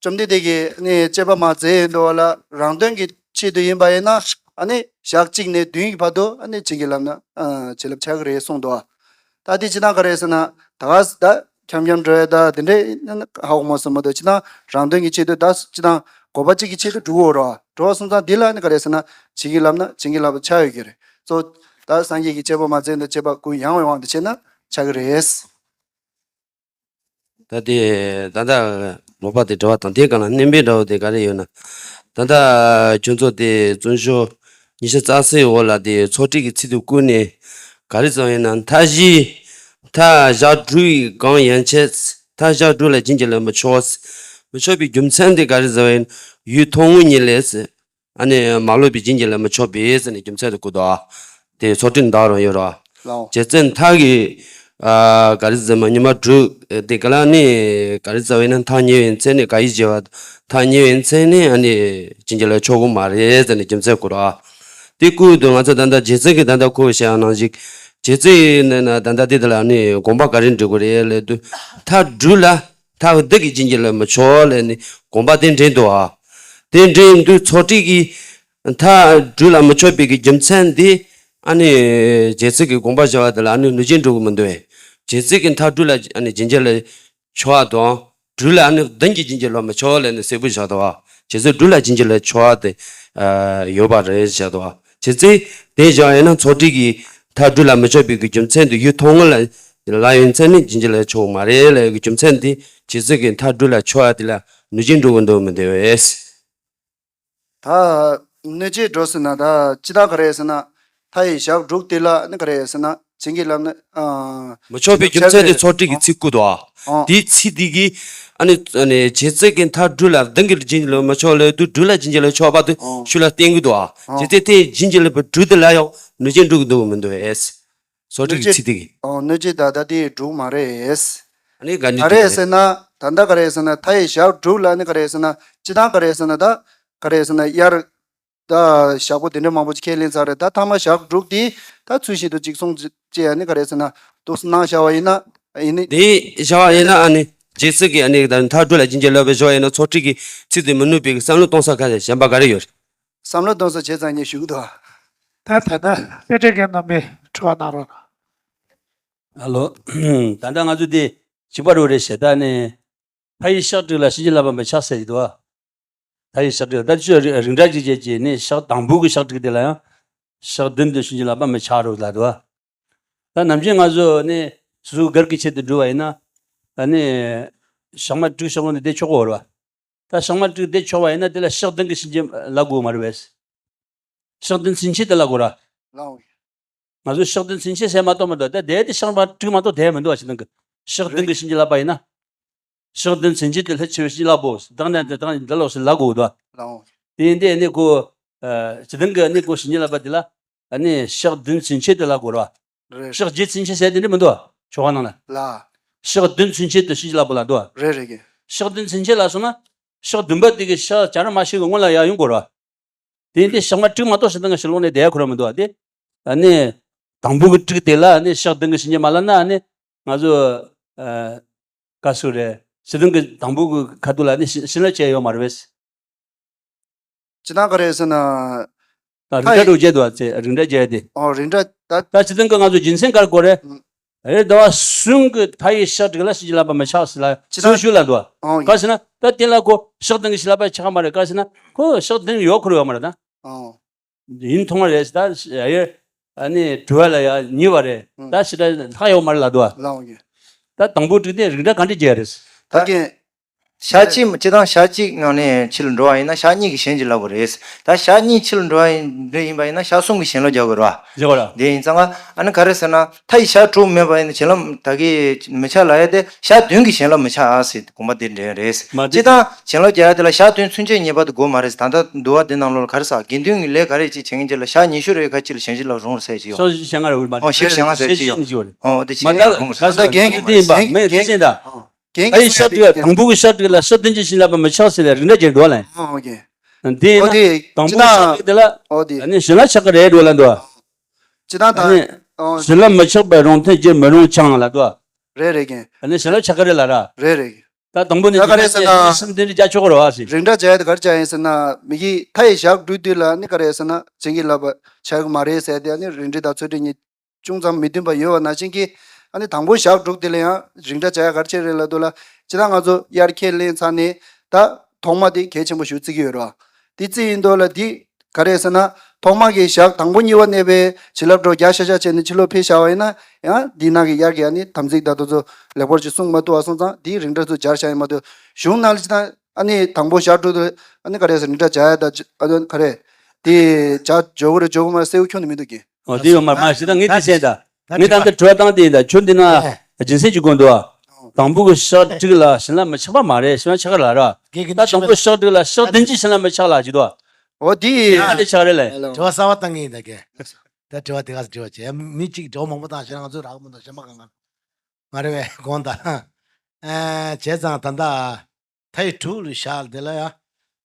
བཅོམ་ལྡན་འདས་ཀྱིས་ནི་དཔྱད་པ་མ་མཛད་འདུག་བ་ལ་རང་དོན་གྱི་ཆེད་དུ་ཡིན་པ་ཡིན་ན་ཨ་ནི་ཞག་གཅིག་ནས་བདུན་གྱི་བར་དུ་ཨ་ནི་བྱིན་གྱིས་བརླབས་ན་བྱིན་རླབས་ཆགས་ཀྱི་རེད་གསུངས་འདུག་བ། ད་དེ་ཅི་ད་ག་རེ་ཟེར་ན་ད་ག་ད་ འཁྱམ་འཁྱམ་འགྲོ་ཡ་ད་དེ་འདྲའི་ཧ་གོ་མ་སོང་མ་གཏོགས། སྤྱིར་བཏང་རང་དོན་གྱི་ཆེད་དུ་ད་སྤྱིར་བཏང་དགོས་པ་གཅིག་གི་ཆེད་དུ་འགྲོ་གི་ཡོད་རེད་བ། འགྲོ་བ་སོང་ཙང་འདི་ལ་ནི་ག་རེ་ཟེར་ན་བྱིན་གྱིས་བརླབས་ན་བྱིན་གྱིས་བརླབས་པ་ཆགས་ཡོད་ཀྱི་རེད། གཙོ་ད་སངས་རྒྱས་ཀྱི་བཅས་པ་མ་བཙལ་དང་བཅས་པ་ཀུན་ཡང་བའི་དབང་དུ་བྱས་ན་ཆགས་ཀྱི་རེད། ད་དེ་ད་ལྟ་ལོག་པ་དེ་དྲི་བ་དང་དེའི་སྒང་ལ་སྣོན་པའི་འདྲ་བོ་དེ་ག་རེ་ཡོད་ན། ད་ལྟ་ཁྱོད་ཚོ་དེ་བཙུན་ཤོག་ཉི་ཤུ་རྩ་གསུམ་འོག་ལ་དེ་ཚོགས་སྒྲིག་གི་ཚིག་ཏུ་བཀོད་ནས་ག་རེ་ཟེར་བ་ཡིན་ན། མཐའ་བཞི་མཐའ་བཞག་དྲུག་གང་ཡན་ཆད། མཐའ་བཞག་དྲུག་ལ་བྱིན་གྱིས་བརླབ་མི་ཆོག་མི་ཆོག་པའི་རྒྱུ་མཚན་དེ་ག་རེ་ཟེར་བ་ཡིན། ཡུལ་མཐོང་ངོ་ཉིད་ལས། ཨ་ནི་མ་ལོག་པའི་བྱིན་གྱིས་བརླབ་མི་ཆོག་པས་ཟེར་ནས་རྒྱུ་མཚན་དུ་བཀོད་དོ། དེ་ཚོགས་སྒྲིག་འདྲ་བོ་ཡོད་རེད། ལའོ། རྗེ་བཙུན་མཐའ་གི་ཨ་ག་རེ་ཟེར་མ་ཉི་མ་དྲུག་དེ་ག་ལ་ནི་ག་རེ་ཟེར་བ་ཡིན་ན། མཐའ་ཉེ་བའི་ཚེ་ནི་ག་ཡི་བྱེ་བ། མཐའ་ཉེ་བའི་ཚེ་ནི་ཨ་ནི་བྱིན་གྱིས་བརླབ་ཆོག་གི་མ་རེད་ཟེར་ནས་རྒྱུ་མཚན་བཀོད་རེད། དེ་བཀོད་དུས་ང་ཚོ་ད་ལྟ་རྗེ་བཙུན་གྱིས་ད་ལྟ་ཁོ་བཤད་ཡ་ནང་བཞིན་རྗེ་བཙུན་ནི་ན་ད་ལྟ་དེ་དེ་ལ་ནི་དགོངས་པ་ག་རེ་འགྲེལ་དགོས་རེད་ལབ་དུས། མཐའ་དྲུག་ལ་མཐའ་བདུན་གྱིས་བྱིན་གྱིས་བརླབ་མི་ཆོག་ལབ་ནས་དགོངས་པ་དེ་འགྲེལ་འདུག་ཨ། དེ་འགྲེལ་དུས་ཚོགས་སྒྲིག་གིས་མཐའ་དྲུག་ལ་མི་ཆོག་པའི་གི་རྒྱུ་མཚན་འདི་ཨ་ནི་རྗེ་བཙུན་གྱི་དགོངས་པ་བཞག་པ་དེ་ལ་ཨ་ནི་ལུས་ཅན་འགྲོ་གི་མི་འདུག་བས། རྗེ་བཙུན་གྱིས་མཐའ་དྲུག་ལ་ཨ་ནི་བྱིན་གྱིས་བརླབ་ཆོག་པ་དང་། དྲུག་ལ་ཨ་ནི་བདུན་གྱིས་བྱིན་གྱིས་བརླབ་མི་ཆོག་ལབ་ནས་གསལ་པོ་བཞག་འདུག་བ། རྗེ་བཙུན་དྲུག་ལ་བྱིན་གྱིས་བརླབ་ཆོག་པ་དེ་ཨ་ཡོད་པ་རེད་བཞག་འདུག་བ། རྗེ་བཙུན་དེ་བཞག་ཡིན་ན་ཚོགས་སྒྲིག་གིས་མཐའ་དྲུག་ལ་མི་ཆོག་པའི་གི་རྒྱུ་མཚན་དུ་ཡུལ་མཐོང་ངོ་ལ་ལ་ཡོད་མཚན་ནི་བྱིན་གྱིས་བརླབ་ཆོག་མ་རེད་ལབ་གི་རྒྱུ་མཚན་དེ། རྗེ་བཙུན་གྱིས་མཐའ་དྲུག་ལ་ཆོག་པ་དེ་ལ་ལུས་ཅན་འགྲོ་གི་འདུག་མི་འདུག་བས། ད་གནོད་བྱེད་འགྲོ་ཟེར་ན་ད་ཅི་ད་ག་རེ་ཟེར་ན། མཐའ་ཡི་ཞག་དྲུག་དེ་ལ་ནི་ག་རེ་ཟེར་ན་བྱིན་གྱིས་བརླབས་ན་ཨ། མི་ཆོག་པའི་རྒྱུ་མཚན་དེ་ཚོགས་སྒྲིག་གི་ཚིག་བཀོད་དོ། ཨ། དེའི་ཚིག་དེ་གིས་ཨ་ནི་ཨ་ནི་རྗེ་བཙུན་གྱིས་མཐའ་དྲུག་ལ་བདུན་གྱིས་བྱིན་གྱིས་བརླབ་མི་ཆོག་ལབ་དུས་དྲུག་ལ་བྱིན་གྱིས་བརླབ་ཆོག་པ་དེ་ཨ་ཤུགས་ལ་བསྟན་གྱི་འདུག་ཨ། ཨ། རྗེ་བཙུན་དེ་བྱིན་གྱིས་བརླབས་པའི་དྲུག་དེ་ལ་ཡང་ལུས་ཅན་འགྲོ་གི་འདུག་མི་འདུག་ཨེ། ཚོགས་སྒྲིག་གི་ཚིག་དེ་གིས། ཨ། གནོད་བྱེད་ད་ལྟ་དེ་དྲུག་མ་རེད། ཨ་ནི་ག་འདྲ་ག་རེ་ཟེར་ན་ད་ལྟ་ག་རེ་ཟེར་ན་མཐའ་ཡི་ཞག་དྲུག་ལ་ནི་ག་རེ་ཟེར་ན་སྤྱིར་བཏང་ག་རེ་ཟེར་ན་ད་ག་རེ་ཟེར་ན་དབྱར། ད་ཞག་པོ་དེ་འདྲ་མང་པོ་ཅིག་ཁས་ལེན་ཚར་རེད། ད་ཐ་མ་ཞག་དྲུག་དེ་ད་ཚུལ་བཞིན་དུ་ཅིག་སྲུང་ཅེས་ཡ་ནི་ག་རེ་ཟེར་ན་འདུག་སེ་གནང་བཞག་པ་ཡིན་ན་ཡིན་ནི། དེ་བཞག་པ་ཡིན་ན་ཨ་ནི་རྗེ་བཙུན་གྱིས་ཨ་ནི་ད་མཐའ་དྲུག་ལ་བྱིན་གྱིས་བརླབས་པའི་བཞག་པ་ཡིན་ན་ཚོགས་སྒྲིག་གི་ཚིག་དེ་མི་ནུས་པའི་གི་བསམ་བློ་གཏོང་ས་ག་རེ་གཞན་པ་ག་རེ་ཡོད་རེད། བསམ་བློ་གཏོང་ས་བྱས་ཙང་ངས་ཞུ་གི་འདུག་ད་ད་ད་དཔེ་ཁྲིད་མཁན་རྣམ་པས་དྲི་བ་གནང་རོགས་གནང་། ཨ་ལོ། ད་ལྟ་ང་ཚོ་དེ་བྱིས་པ་རུ་རེད་ཞེ་ད་ནི། མཐའ་ཡི་ཞག་དྲུག་ལ་བྱིན་གྱིས་བརླབ་པ་མི་ཆགས་ཟེར་གྱི་འདུག་བ། མཐའ་ཡི་ཞག་དྲུག་ལ་ད་ཆོས་རིགས་འདྲ་ཅིག་བྱས་ཀྱི་ནི་ཞག་དང་པོ་གི་ཞག་དྲུག་དེ་ལ་ཡང་ཞག་བདུན་དུ་བྱིན་གྱིས་བརླབ་པ་མི་ཆགས་རུ་ལ་འདུག་བ། ད་ནམ་རྒྱུན་ང་ཚོ་ནི་སོ་སོའི་སྒེར་གྱི་ཆེད་དུ་བསྒྲུབས་པ་ཡིན་ན། ད་ནི་ཞག་མ་དྲུག་ཞག་ལོ་ནི་བསྡད་ཆོག་གི་ཡོད་རེད་བ། ད་ཞག་མ་དྲུག་བསྡད་ཆོག་པ་ཡིན་ན་དེ་ལ་ཞག་བདུན་གྱི་བྱིན་གྱིས་བརླབ་དགོས་མ་རེད་པས། ཞག་བདུན་ཚུན་ཆད་དེ་བརླབ་དགོས་ར། ལའོ། ང་ཚོ་ཞག་བདུན་ཚུན་ཆད་ཟེར་མ་གཏོགས་མི་འདུག་ད་དེ་དེ་ཞག་མ་དྲུག་མ་གཏོགས་བསྡད་མི་འདུག་བ་ཞིག་ནང་གི། ཞག་བདུན་གྱི་བྱིན་གྱིས་བརླབས་པ་ཡིན་ན། ཞག་བདུན་ཚུན་ཆད་དེ་ལྷ་ཆེ་བའི་བྱིན་གྱིས་བརླབ་བོ། བདག་ནི་དེ་དང་འདི་ལོག་སེ་ལབ་དགོས་འདུག་ལའོ། དེ་ཡིན་དེ་ནི་ཁོ། ཨ། སྤྱིར་བཏང་གི་ནི་ཁོ་བྱིན་གྱིས་བརླབས་པ་དེ་ལ། ཨ་ནི་ཞག་བདུན་ཚུན་ཆད་དེ་ལབ་དགོས་ར། རེད། ཞག་བརྒྱད་ཚུན་ཆད་ཟེར་དེ་འདྲ་མི་འདུག་ཆོ་ག་ནང་ལ། ལ། ཞག་བདུན་ཚུན་ཆད་དུ་བྱིན་གྱིས་བརླབས་པོ་ལ་འདུག་རེད་རེད་གི། ཞག་བདུན་ཚུན་ཆད་ལ་སོང་ན། ཞག་བདུན་པ་དེ་གི་ཞག་བྱ་ར་མ་ཤི་གི་སྔོན་ལ་ཡར་ཡོང་དགོས་ར། དེ་ཡིན་དེ་ཞག་མ་དྲུག་མ་གཏོགས་སྤྱིར་བཏང་གི་ཕྱི་ལོགས་ནས་བསྡད་ཡ་ཁོ་ར་མི་འདུག་བ་དེ། ཨ་ནི། དང་པོ་གི་དྲུག་དེ་ལ་ཨ་ནི་ཞག་བདུན་གྱི་བྱིན་གྱིས་མ་བརླབས་ན་ཨ་ནི། ང་ཚོ། ཨ། བཀའ་སྲོལ་རེད། སྤྱིར་བཏང་གི་དང་པོ་གི་ཁ་ཐུག་ལ་ཨ་ནི་བྱིན་བྱིན་རླབས་བྱས་ཡོད་མ་རེད་པས། སྤྱིར་བཏང་ག་རེ་ཟེར་ན། ད་རིགས་འདྲ་དྲུག་བརྒྱད་འདུག་བ་ཚེ་རིགས་འདྲ་བརྒྱད་དེ། ཨོ་རིགས་འདྲ་ད། ད་སྤྱིར་བཏང་གི་ང་ཚོ་རྒྱུ་མཚན་ག་རེ་དགོས་རེད། ཨུམ། རེད་ཟླ་བ་གསུམ་གི་མཐའ་ཡི་ཞག་དྲུག་ལ་བྱིན་གྱིས་བརླབས་པ་མི་ཆགས་ཟེར་ལ་སྤྱིར་གསུང་བཏང་ཞུས་ལ་འདུག་བ། ཨོ་ག་ཟེར་ན་ད་དེ་ལ་ཁོ་ཞག་བདུན་གྱི་བྱིན་གྱིས་བརླབས་པ་ཆགས་མ་རེད་ག་ཟེར་ན་ཁོ་ཞག་བདུན་ཡོད་ཁུར་ཡོད་མ་རེད་ད། ཨོ། ཡིན་མཐོང་བ་རེད་ད་ཡ་ཡ། ཨ་ནི་དྲུག་པ་ལ་ཡ་གཉིས་པ་རེད་ཨུམ། ད་ཕྱི་དྲ་ལྷག་ཡོད་མ་རེད་ལ་འདུག་བ། ལའོ་གི། ད་དང་པོ་དྲུག་དེ་རིགས་འདྲ་ག་འདྲ་བརྒྱབ་རེད། ད་གི། ཞག་གཅིག་སྤྱིར་བཏང་ཞག་གཅིག་ནང་ནས་ཕྱི་ལ་འགྲོ་བ་ཡིན་ན་ཞག་གཉིས་ཀྱི་བྱིན་གྱིས་བརླབས་པ་རེད། ད་ཞག་གཉིས་ཕྱི་ལ་འགྲོ་བ་ཡིན་འདྲ་ཡིན་པ་ཡིན་ན་ཞག་གསུམ་གྱི་བྱིན་རླབས་རྒྱག་དགོས་རེད་བ། རྒྱག་དགོས་རེད། དེ་ཡིན་ཙང་ཨ་ནི་ག་རེ་ཟེར་ན་མཐའ་ཡི་ཞག་དྲུག་མེད་པ་ཡིན་ན་བྱིན་རླབས་ད་གི་མི་ཆགས་ལ་ཡ་དེ་ཞག་བདུན་གྱི་བྱིན་རླབས་མི་ཆགས་ཨ་ཟེར་དགོངས་པ་དེ་འདྲ་རེད། མ་དེ་སྤྱིར་བཏང་བྱིན་རླབས་རྒྱག་ཡ་དེ་ལ་ཞག་བདུན་ཚུན་ཆད་ངེས་པར་དུ་དགོས་མ་རེད། ད་ལྟ་འདུལ་བ་དེ་ནང་ལོགས་ལ་ག་རེ་ཟེར་དགེ་འདུན་གྱི་ལས་ག་རེ་ཅིག་བྱེད་མཁན་ཅིག་ལ་ཞག་ཉི་ཤུ་རེ་ཁ་ཅིག་ལ་བྱིན་གྱིས་བརླབས་རུང་རེད་ཟེར་གྱི་ཡོད། ཞག་བཞི་ཞག་ལྔ་རེ་འོས་མ་ཨོ་ཞིག་ཞག་ལྔ་ཟེར་གྱི་ཡོད། ཨོ་དེ་མ་བྱིན་ད་རུང་རེད། ད་ད་རྒན་གྱི་དེ་ཡིན་པ་མེད་དེ་བྱིན་ད། རྒན་ཨ་ཡི་ཞག་དྲུག་དང་པོ་གི་ཞག་དྲུག་ལ་ཞག་བདུན་གྱི་བྱིན་རླབས་པ་མི་ཆགས་ཟེར་ལ་རིགས་འདྲ་བྱས་འགྲོ་ལ། ཨོ་ཨོ་ཀེ། དེ་ཡིན་ན་ཨོ་དེ་དང་པོ་གི་ཞག་དྲུག་དེ་ལ་ཨོ་དེ་ཨ་ནི་བྱིན་རླབས་ཆགས་ཀྱི་རེད་འགྲོ་ལ་འདུག་ཅི་ད་ད་ཨ་ནི་ཨོ་བྱིན་རླབས་མི་ཆགས་པའི་རང་མཐུན་གྱིས་མི་རུང་ཆང་ལ་འདུག་རེད་རེད་ཀྱི། ཨ་ནི་བྱིན་རླབས་ཆགས་ཀྱི་རེད་ལ་ར། རེད་རེད་ཀྱི། ད་དང་པོ་ནས་ད་ག་རེ་ཟེར་ན་སེམས་དེ་འདྲ་རྒྱ་ཆོག་རོ་ཨ་སི། རིགས་འདྲ་བྱས་ད་ག་རེ་བྱས་ཡིན་ཟེར་ན་མི་གི་མཐའ་ཡི་ཞག་དྲུག་དུས་ལ་ནི་ག་རེ་ཟེར་ན་བྱིན་གྱིས་བརླབས་པ་ཆགས་ཀྱི་མ་རེད་ཟེར་དེ་ཨ་ནི་རིགས་འདྲ་དང་ཚོགས་སྒྲིག་གཉིས་ཅུང་ཙམ་མི་མཐུན་པ་ཡོད་པ་ནང་བཞིན་གྱི་ ཨ་ནི་དང་པོ་ཞག་དྲུག་དེ་ལ་ཡང་རིང་ཁྲ་བྱ་ཡ་ག་རེ་བྱས་རེད་ལབ་དུས་ལ། ཇི་ལྟར་ང་ཚོ་དབྱར་ཁས་ལེན་ཚར་ནས་ད་ཐོག་མ་དེ་གལ་ཆེན་པོ་ཞིག་བརྩི་གི་ཡོད་རེད་བ། དེ་བརྩི་ཡིན་དུས་ལ་དེ་ག་རེ་ཟེར་ན། ཐོག་མ་གི་ཞག་དང་པོ་གཉིས་པ་གནས་པའི་བྱིན་རླབས་སྒྲོ་རྒྱག་ཤ་ཤ་བྱས་ནས་ཕྱི་ལོགས་ཕེབས་བཞག་པ་ཡིན་ན། ཡང་དེའི་ནང་གི་དབྱར་གྱི་ཨ་ནི་དམ་ཚིག་ད་དུང་ཚོ་ལེགས་པོ་ཞིག་སྲུང་མ་ཐུབ་པ་སོང་ཙང་དེའི་རིང་ཁྲ་ཚོ་སྦྱར་བཞག་ཡིན་མ་གཏོགས། གཞུང་ནང་ལ་ཅི་ད་ཨ་ནི་དང་པོ་ཞག་དྲུག་ཏུ་ཨ་ནི་ག་རེ་ཟེར། རིང་ཁྲ་བྱ་ཡ་ད་ཨ་ནི་ག་རེ། དེ་བྱ་འཇོག་གི་རེད་འཇོག་གི་མ་རེད་གསལ་པོ་ཁྱོན་ནས་མི་འདུག་གི། ཨོ་དེ་ཡོད་མ་རེད། མ་གཞི་ད་ངས་དེ་བཤད་ད། ངས་ད་འདི་དྲི་བ་བཏང་དེ་ཡིན་ད། ཁྱོད་འདི་ན་རྒྱུ་མཚན་ཅིག་དགོས་འདུག་ཨ། དང་པོ་གི་ཞག་དྲུག་ལ་བྱིན་རླབས་མི་ཆགས་པ་མ་རེད། བྱིན་རླབས་ཆགས་ཀྱི་ལ་ར། ད་དང་པོ་ཞག་དྲུག་ལ་ཞག་བདུན་གྱི་བྱིན་རླབས་མི་ཆགས་ལ་ཅིག་འདུག་ཨ། ཨོ་དེ་ཡིན། ཨ་དེ་ཆགས་རེད་ལ། དྲི་བ་གསར་པ་བཏང་གི་ཡིན་ད་གས། ད་དྲི་བ་དེ་ག་ས་དྲི་བ་བྱས། མི་གཅིག་དྲི་བ་མང་པོ་བཏང་ཤེས་ན་ང་ཚོས་རག་མི་འདུག་གཞན་པ་གང་ག་ང་རེ་བས་དགོངས་དག། ཨ་བྱས་ཙང་ད་ལྟ། མཐའ་ཡི་དྲུག་ལ་བཞག་དེ་ལ་ཡ།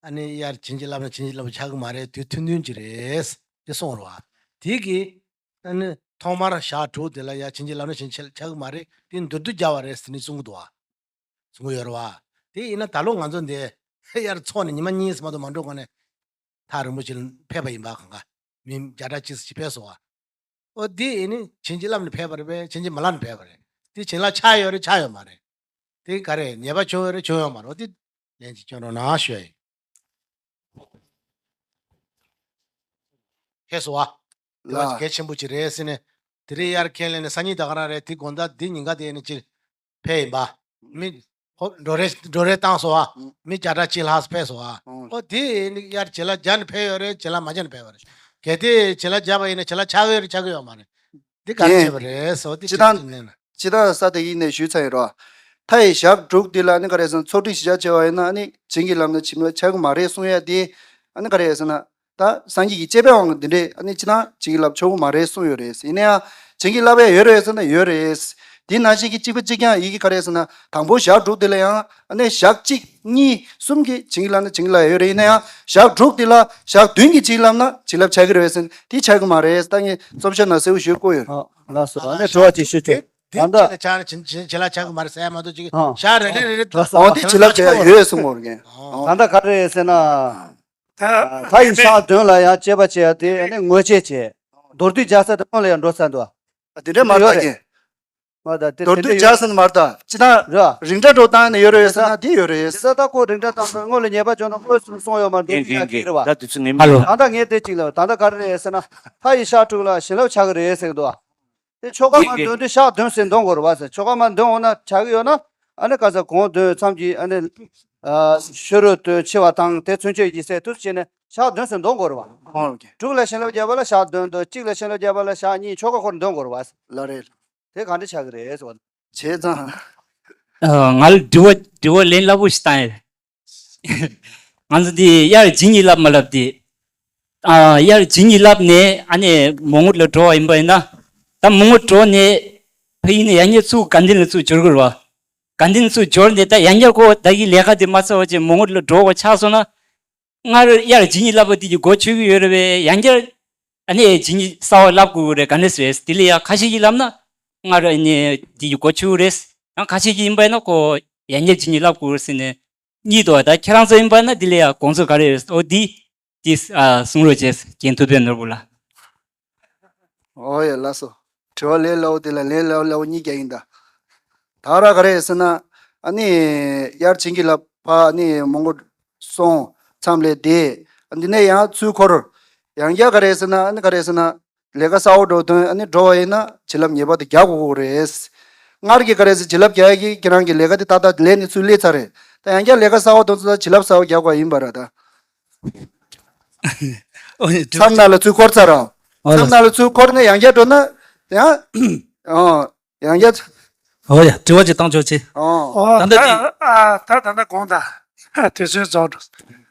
ཨ་ནི་དབྱར་བྱིན་གྱིས་བརླབས་ན་བྱིན་གྱིས་བརླབས་ཆགས་ཀྱི་མ་རེད། དུས་ཐུང་ཐུང་ཅིག་རེད། དེ་གསུངས་རེད་བ། དེ་གི་ཨ་ནི་ཐོག་མར་ཞག་དྲུག་དེ་ལ་ཡ་བྱིན་གྱིས་བརླབས་ན་བྱིན་གྱིས་ཆགས་ཀྱི་མ་རེད། དེ་མདོར་བསྡུས་བརྒྱབ་པ་རེད་ཟེར་ནས་གསུང་གི་འདུག་བ། གསུང་གི་ཡོད་རེད་བ། དེ་ཡིན་ན་ད་ལོ་ང་ཚོ་འདི་དབྱར་ཚོགས་ནས་ཉི་མ་གཉིས་ཙམ་མ་གཏོགས་མ་འགྲོ་གོང་ནས་ཐག་རིང་པོ་ཅིག་ཕེབས་པ་ཡིན་པ་གང་ག་མི་བརྒྱ་ཕྲག་གཅིག་ཙམ་ཅིག་ཕེབས་སོང་བ། ཨོ་དེ་ཡིན་ནི་བྱིན་གྱིས་བརླབས་ནས་ཕེབས་པ་རེད་པས། བྱིན་གྱིས་མ་བརླབས་ནས་ཕེབས་པ་རེད། དེ་བྱིན་རླབས་ཆགས་ཡོད་རེད་ཆགས་ཡོད་མ་རེད། དེ་ག་རེ་ཉེས་པ་བྱུང་ཡོད་རེད་བྱུང་ཡོད་མ་རེད། འོ་དེ་ལན་ཅིག་སྐྱོན་རོགས་གནང་ཞུ་ཡ་ཡིན། ཁྱེད་སོ་བ། དེ་བ་ལ། གལ་ཆེན་པོ་ཅིག་རེད་ཟེར་ནས། དེ་རིང་དབྱར་ཁས་ལེན་ནས་སང་ཉིན་ད་ག་རང་རེད། དེ་དགོང་དག་འདི་ཉིན་ཀ་དེ་ནས་ཅིག་ཕེབས་ཡིན་པ། མི་ཧོ་འགྲོ་རེས་འགྲོ་རེས་བཏང་སོ་བ། ཨང་། མི་བརྒྱ་ཕྲག་གཅིག་ལྷག་ཕེབས་སོ་བ། ཨང་། ཨོ་དེ་ནི་དབྱར་བྱིན་རླབས་རྒྱག་ནས་ཕེབས་ཡོད་རེད། བྱིན་རླབས་མ་རྒྱག་ནས་ཕེབས་པ་རེད། གལ་ཏེ་བྱིན་རླབས་རྒྱག་པ་ཡིན་ན་བྱིན་རླབས་ཆགས་ཀྱི་ཡོད་རེད་ཆགས་ཀྱི་ཡོད་མ་རེད། འདི་ག་རེ་བྱས་པ་རེད་ཟེར་བ་འདི་ཅི་ཆགས་ཀྱི་མེད་ན། སྤྱིར་བཏང་ས་དེ་ཡིན་ནས་ཞུས་ཚར་ཡོད་རོ། མཐའ་ཡི་ཞག་དྲུག་འདི་ལ་ནི་ག་རེ་ཟེར་ན་ཚོགས་སྒྲིག་གཞི་བྱ་བྱས་པ་ཡིན་ན་ནི་བྱིན་གྱིས་བརླབས་ན་བྱིན་རླབས་ཆགས་ཀྱི་མ་རེད་གསུང་ཡ་དེ། ཨ་ནི་ག་རེ་ཟེར་ན། ད་སངས་རྒྱས་ཀྱི་བཅས་པའི་དབང་གིས་འདི་འདྲས་ཨ་ནི་ཅི་ན་བྱིན་གྱིས་བརླབས་ཆོག་གི་མ་རེད་གསུང་ཡོད་རེད། ཡིན་ན་ཡང་བྱིན་གྱིས་བརླབས་ཡ་ཡོད་རེད་ཟེར་ན་ཡོད་རེད། དེ་ནང་བཞིན་གྱི་གཅིག་པ་གཅིག་རྐྱང་ཡིན་གྱི་ག་རེ་ཟེར་ན་དང་པོ་ཞག་དྲུག་དེ་ལ་ཡང་ཨ་ནི་ཞག་གཅིག་གཉིས་གསུམ་གྱི་བྱིན་གྱིས་བརླབས་ན་བྱིན་གྱིས་བརླབས་ཡ་ཡོད་རེད། ཡིན་ན་ཡང་ཞག་དྲུག་དེ་ལ་ཞག་བདུན་གྱི་བྱིན་གྱིས་བརླབས་ན་བྱིན་རླབས་ཆགས་ཀྱི་རེད་ཟེར་ན་དེ་ཆགས་ཀྱི་མ་རེད། ད་ངས་རྩོམ་ཤོག་ནང་གསལ་པོ་ཞུ་བཀོད་ཡོད། ཨ་ལགས་སོ། ཨ་ནི་དྲི་བ་ཅིག་ཞུ་ཆོག་དེ་ད་ལྟ་ཆ་ནས་བྱིན་བྱིན་བྱིན་རླབས་ཆགས་ཀྱི་མ་རེད་ཟེར་ཡ་མ་གཏོགས་ཅིག་ཨ་ཞག་རེ་རེ་རེ་རེ་ལགས་སོ། འོ་དེ་བྱིན་རླབས་ཆགས་ཡ་ཡོད་གསུང་གོ་རེད། ད་ལྟ་ག་རེ་རེད་ཟེར་ན། ད་ད་ཡིན་ཞག་བདུན་ལ་ཡང་དཔྱད་པ་བྱས་ཏེ་ཨ་ནི་ངོས་བཅད་བྱས། མདོར་བསྡུས་རྒྱག་ས་དེ་སྔོན་ལ་ཡང་འགྲོ་ཚར་འདུག་དེ་འདྲ་མ་རེད་ད་ཡོད་རེད། ཀྱེ། མ་ད་དེ་མདོར་དེ་འདྲ་བསྡུས་ཡོད་རྒྱག་ས་ནི་མ་རེད་ད། ཅི་ད། ར། རིང་སྒྲ་འགྲོ་བཏང་ནས་ཡོད་རེད་ཟེར་ན་དེ་ཡོད་རེད། དེ་ད་ད་ཁོ་རིང་སྒྲ་བཏང་ན་སྔོན་ལ་ཉེས་པ་བྱུང་ན་སྔོན་སུ་སོང་ཡོད་མ་རེད། མདོར་བསྡུས་ཡག་གི་རེད་བ། ད་དུས་ཚོད་ངེས་མེད། ད་ལྟ་ངས་དེ་གཅིག་ལ་ད་ལྟ་ག་རེ་རེད་ཟེར་ན། མཐའ་ཡི་ཞག་དྲུག་ལ་བྱིན་རླབས་ཆགས་ཀྱི་རེད་ཟེར་གི་འདུག་བ། དེ་ཆོ་ག་མར་འདོན་དུས་ཞག་བདུན་ཟིན་འདོན་དགོས་རེད་བ་ཟེར། ཆོ་ག་མར་འདོན་འོང་ན་ཆགས་ཀྱི་ཡོད་ན། ཨ་ནི་ག་ས་གོང་འདོན་མཚམས་ཀྱི་ཨ་ནི། ཨ་ཤོ་རུ་དོན་ཆེ་བ་དང་དེ་ཚུན་ཆད་ཀྱི་སེ་དུས་བྱས་ནས་ཞག་བདུན་ཟིན་འདོན་དགོས་རེད་བ། ཁོང་གི། དྲུག་ལ་བྱིན་རླབས་བརྒྱབ་པ་ལ་ཞག་བདུན་དང་གཅིག་ལ་བྱིན་རླབས་བརྒྱབ་པ་ལ་ཞག་གཉིས་ཆོ་ག་ཁོར་འདོན་དགོས་རེད་བ། ལ་རེད། དེ་ག་འདྲ་ཆགས་ཀྱི་རེད་ཟེར་བ། བྱས་ཙང་། ཨ་ང་ལ་དྲི་བ་དྲི་བ་ལན་སླ་པོ་ཞིག་བཏང་ཡ། ང་ཚོ་འདི་དབྱར་བྱིན་གྱིས་བརླབས་མ་བརླབས་དེ། ཨ་དབྱར་བྱིན་གྱིས་བརླབས་ནས་ཨ་ནི་མོན་གྷོ་ལ་འགྲོ་བ་ཡིན་པ་ཡིན་ན། ད་མོན་གྷོ་འགྲོ་ནས་ཕ་ཡུལ་ནས་ཡང་བསྐྱར་ཚུར་དགའ་ལྡན་ལ་ཚུར་འབྱོར་དགོས་རེད་བ། དགའ་ལྡན་ལ་ཚུར་འབྱོར་ནས་ད་ཡང་བསྐྱར་ཁོ་ད་གི་ལས་ཀ་དེ་མ་ཚར་བ་བྱས་མོན་གྷོ་ལ་འགྲོ་དགོས་ཆགས་སོང་ན། སྔར་དབྱར་བྱིན་གྱིས་བརླབས་པ་དེ་གི་གོ་ཆོད་ཀྱི་ཡོད་རེད་པས། ཡང་བསྐྱར་ཨ་ནི་བྱིན་གྱིས་གསར་པ་བརླབ་དགོས་ཀྱི་རེད། ག་འདྲ་ཟེར་དེ་ལ་ཡང་ཁ་ཤས་ཀྱིས་ལབ་ན། སྔར་ཨ་ནི་དེ་གི་གོ་ཆོད་ཀྱི་རེད། ཡང་ཁ་ཤས་ཀྱིས་ཡིན་པ་ཡིན་ན་ཁོ་ཡང་བསྐྱར་བྱིན་གྱིས་བརླབ་དགོས་ཀྱི་རེད་ཟེར་ནས་གཉིས་འདུག་ད་ཁྱེད་རང་ཚོ་ཡིན་པ་ན་དེ་ལ་ཡང་དགོངས་ཚུལ་ག་རེ་ཡོད། འོ་དེ་དེ་ཨ་གསུང་རོགས་བྱས། རྒན་ཐུབ་བསྟན་ནོར་བུ་ལགས། ཨོ་ཡ་ལགས་སོ། དྲི་བ་ལས་སླ་པོ་དེ་ལ་ལན་སླ་པོ་སླ་པོ་གཉིས་རྒྱག་ཡིན་ད། ད་ར་ག་རེ་ཟེར་ན། ཨ་ནི་དབྱར་བྱིན་གྱིས་བརླབས་ཕར་ཨ་ནི་མོན་གྷོ་སོང་མཚམས་ལ་བསྡད། འདི་ནས་ཡང་ཚུར་འཁོར། ཡང་བསྐྱར་ག་རེ་ཟེར་ན་ཨ་ནི་ག་རེ་ཟེར་ན། ལས་ཀ་གསར་པ་འགྲོ་དོན་ཨ་ནི་འགྲོ་བ་ཡིན་ན་བྱིན་རླབས་ངེས་པར་དུ་རྒྱག་དགོས་ཀྱི་རེད། སྔར་གྱི་ག་རེ་ཟེར་བྱིན་རླབས་རྒྱག་ཡ་གི་ཁྱེད་རང་གི་ལས་ཀ་དེ་ཏག་ཏག་ལས་ནས་ཚུར་སླེབས་ཚར་རེད། ད་ཡང་བསྐྱར་ལས་ཀ་གསར་པ་འགྲོ་ཚུལ་ད་བྱིན་རླབས་གསར་པ་རྒྱག་དགོས་ཡིན་པ་ར་ད། ཨོ་ཡ། མཚམས་ནང་ལ་ཚུར་འཁོར་ཚར་ར། ཨོ་ལགས། མཚམས་ནང་ལ་ཚུར་འཁོར་ནས་ཡང་བསྐྱར་འགྲོ་ན། ཡང་། ཨོ། ཡང་བསྐྱར། ཨོ་ཡ། དྲི་བ་ཅིག་བཏང་ཆོག་ཅེས། ཨོ། ཨོ་ད་ལྟ་ད་དེ། ཨ་ད་ད་ལྟ་དགོངས་དག་དུས་ཚོད་རྫོགས་འགྲོ།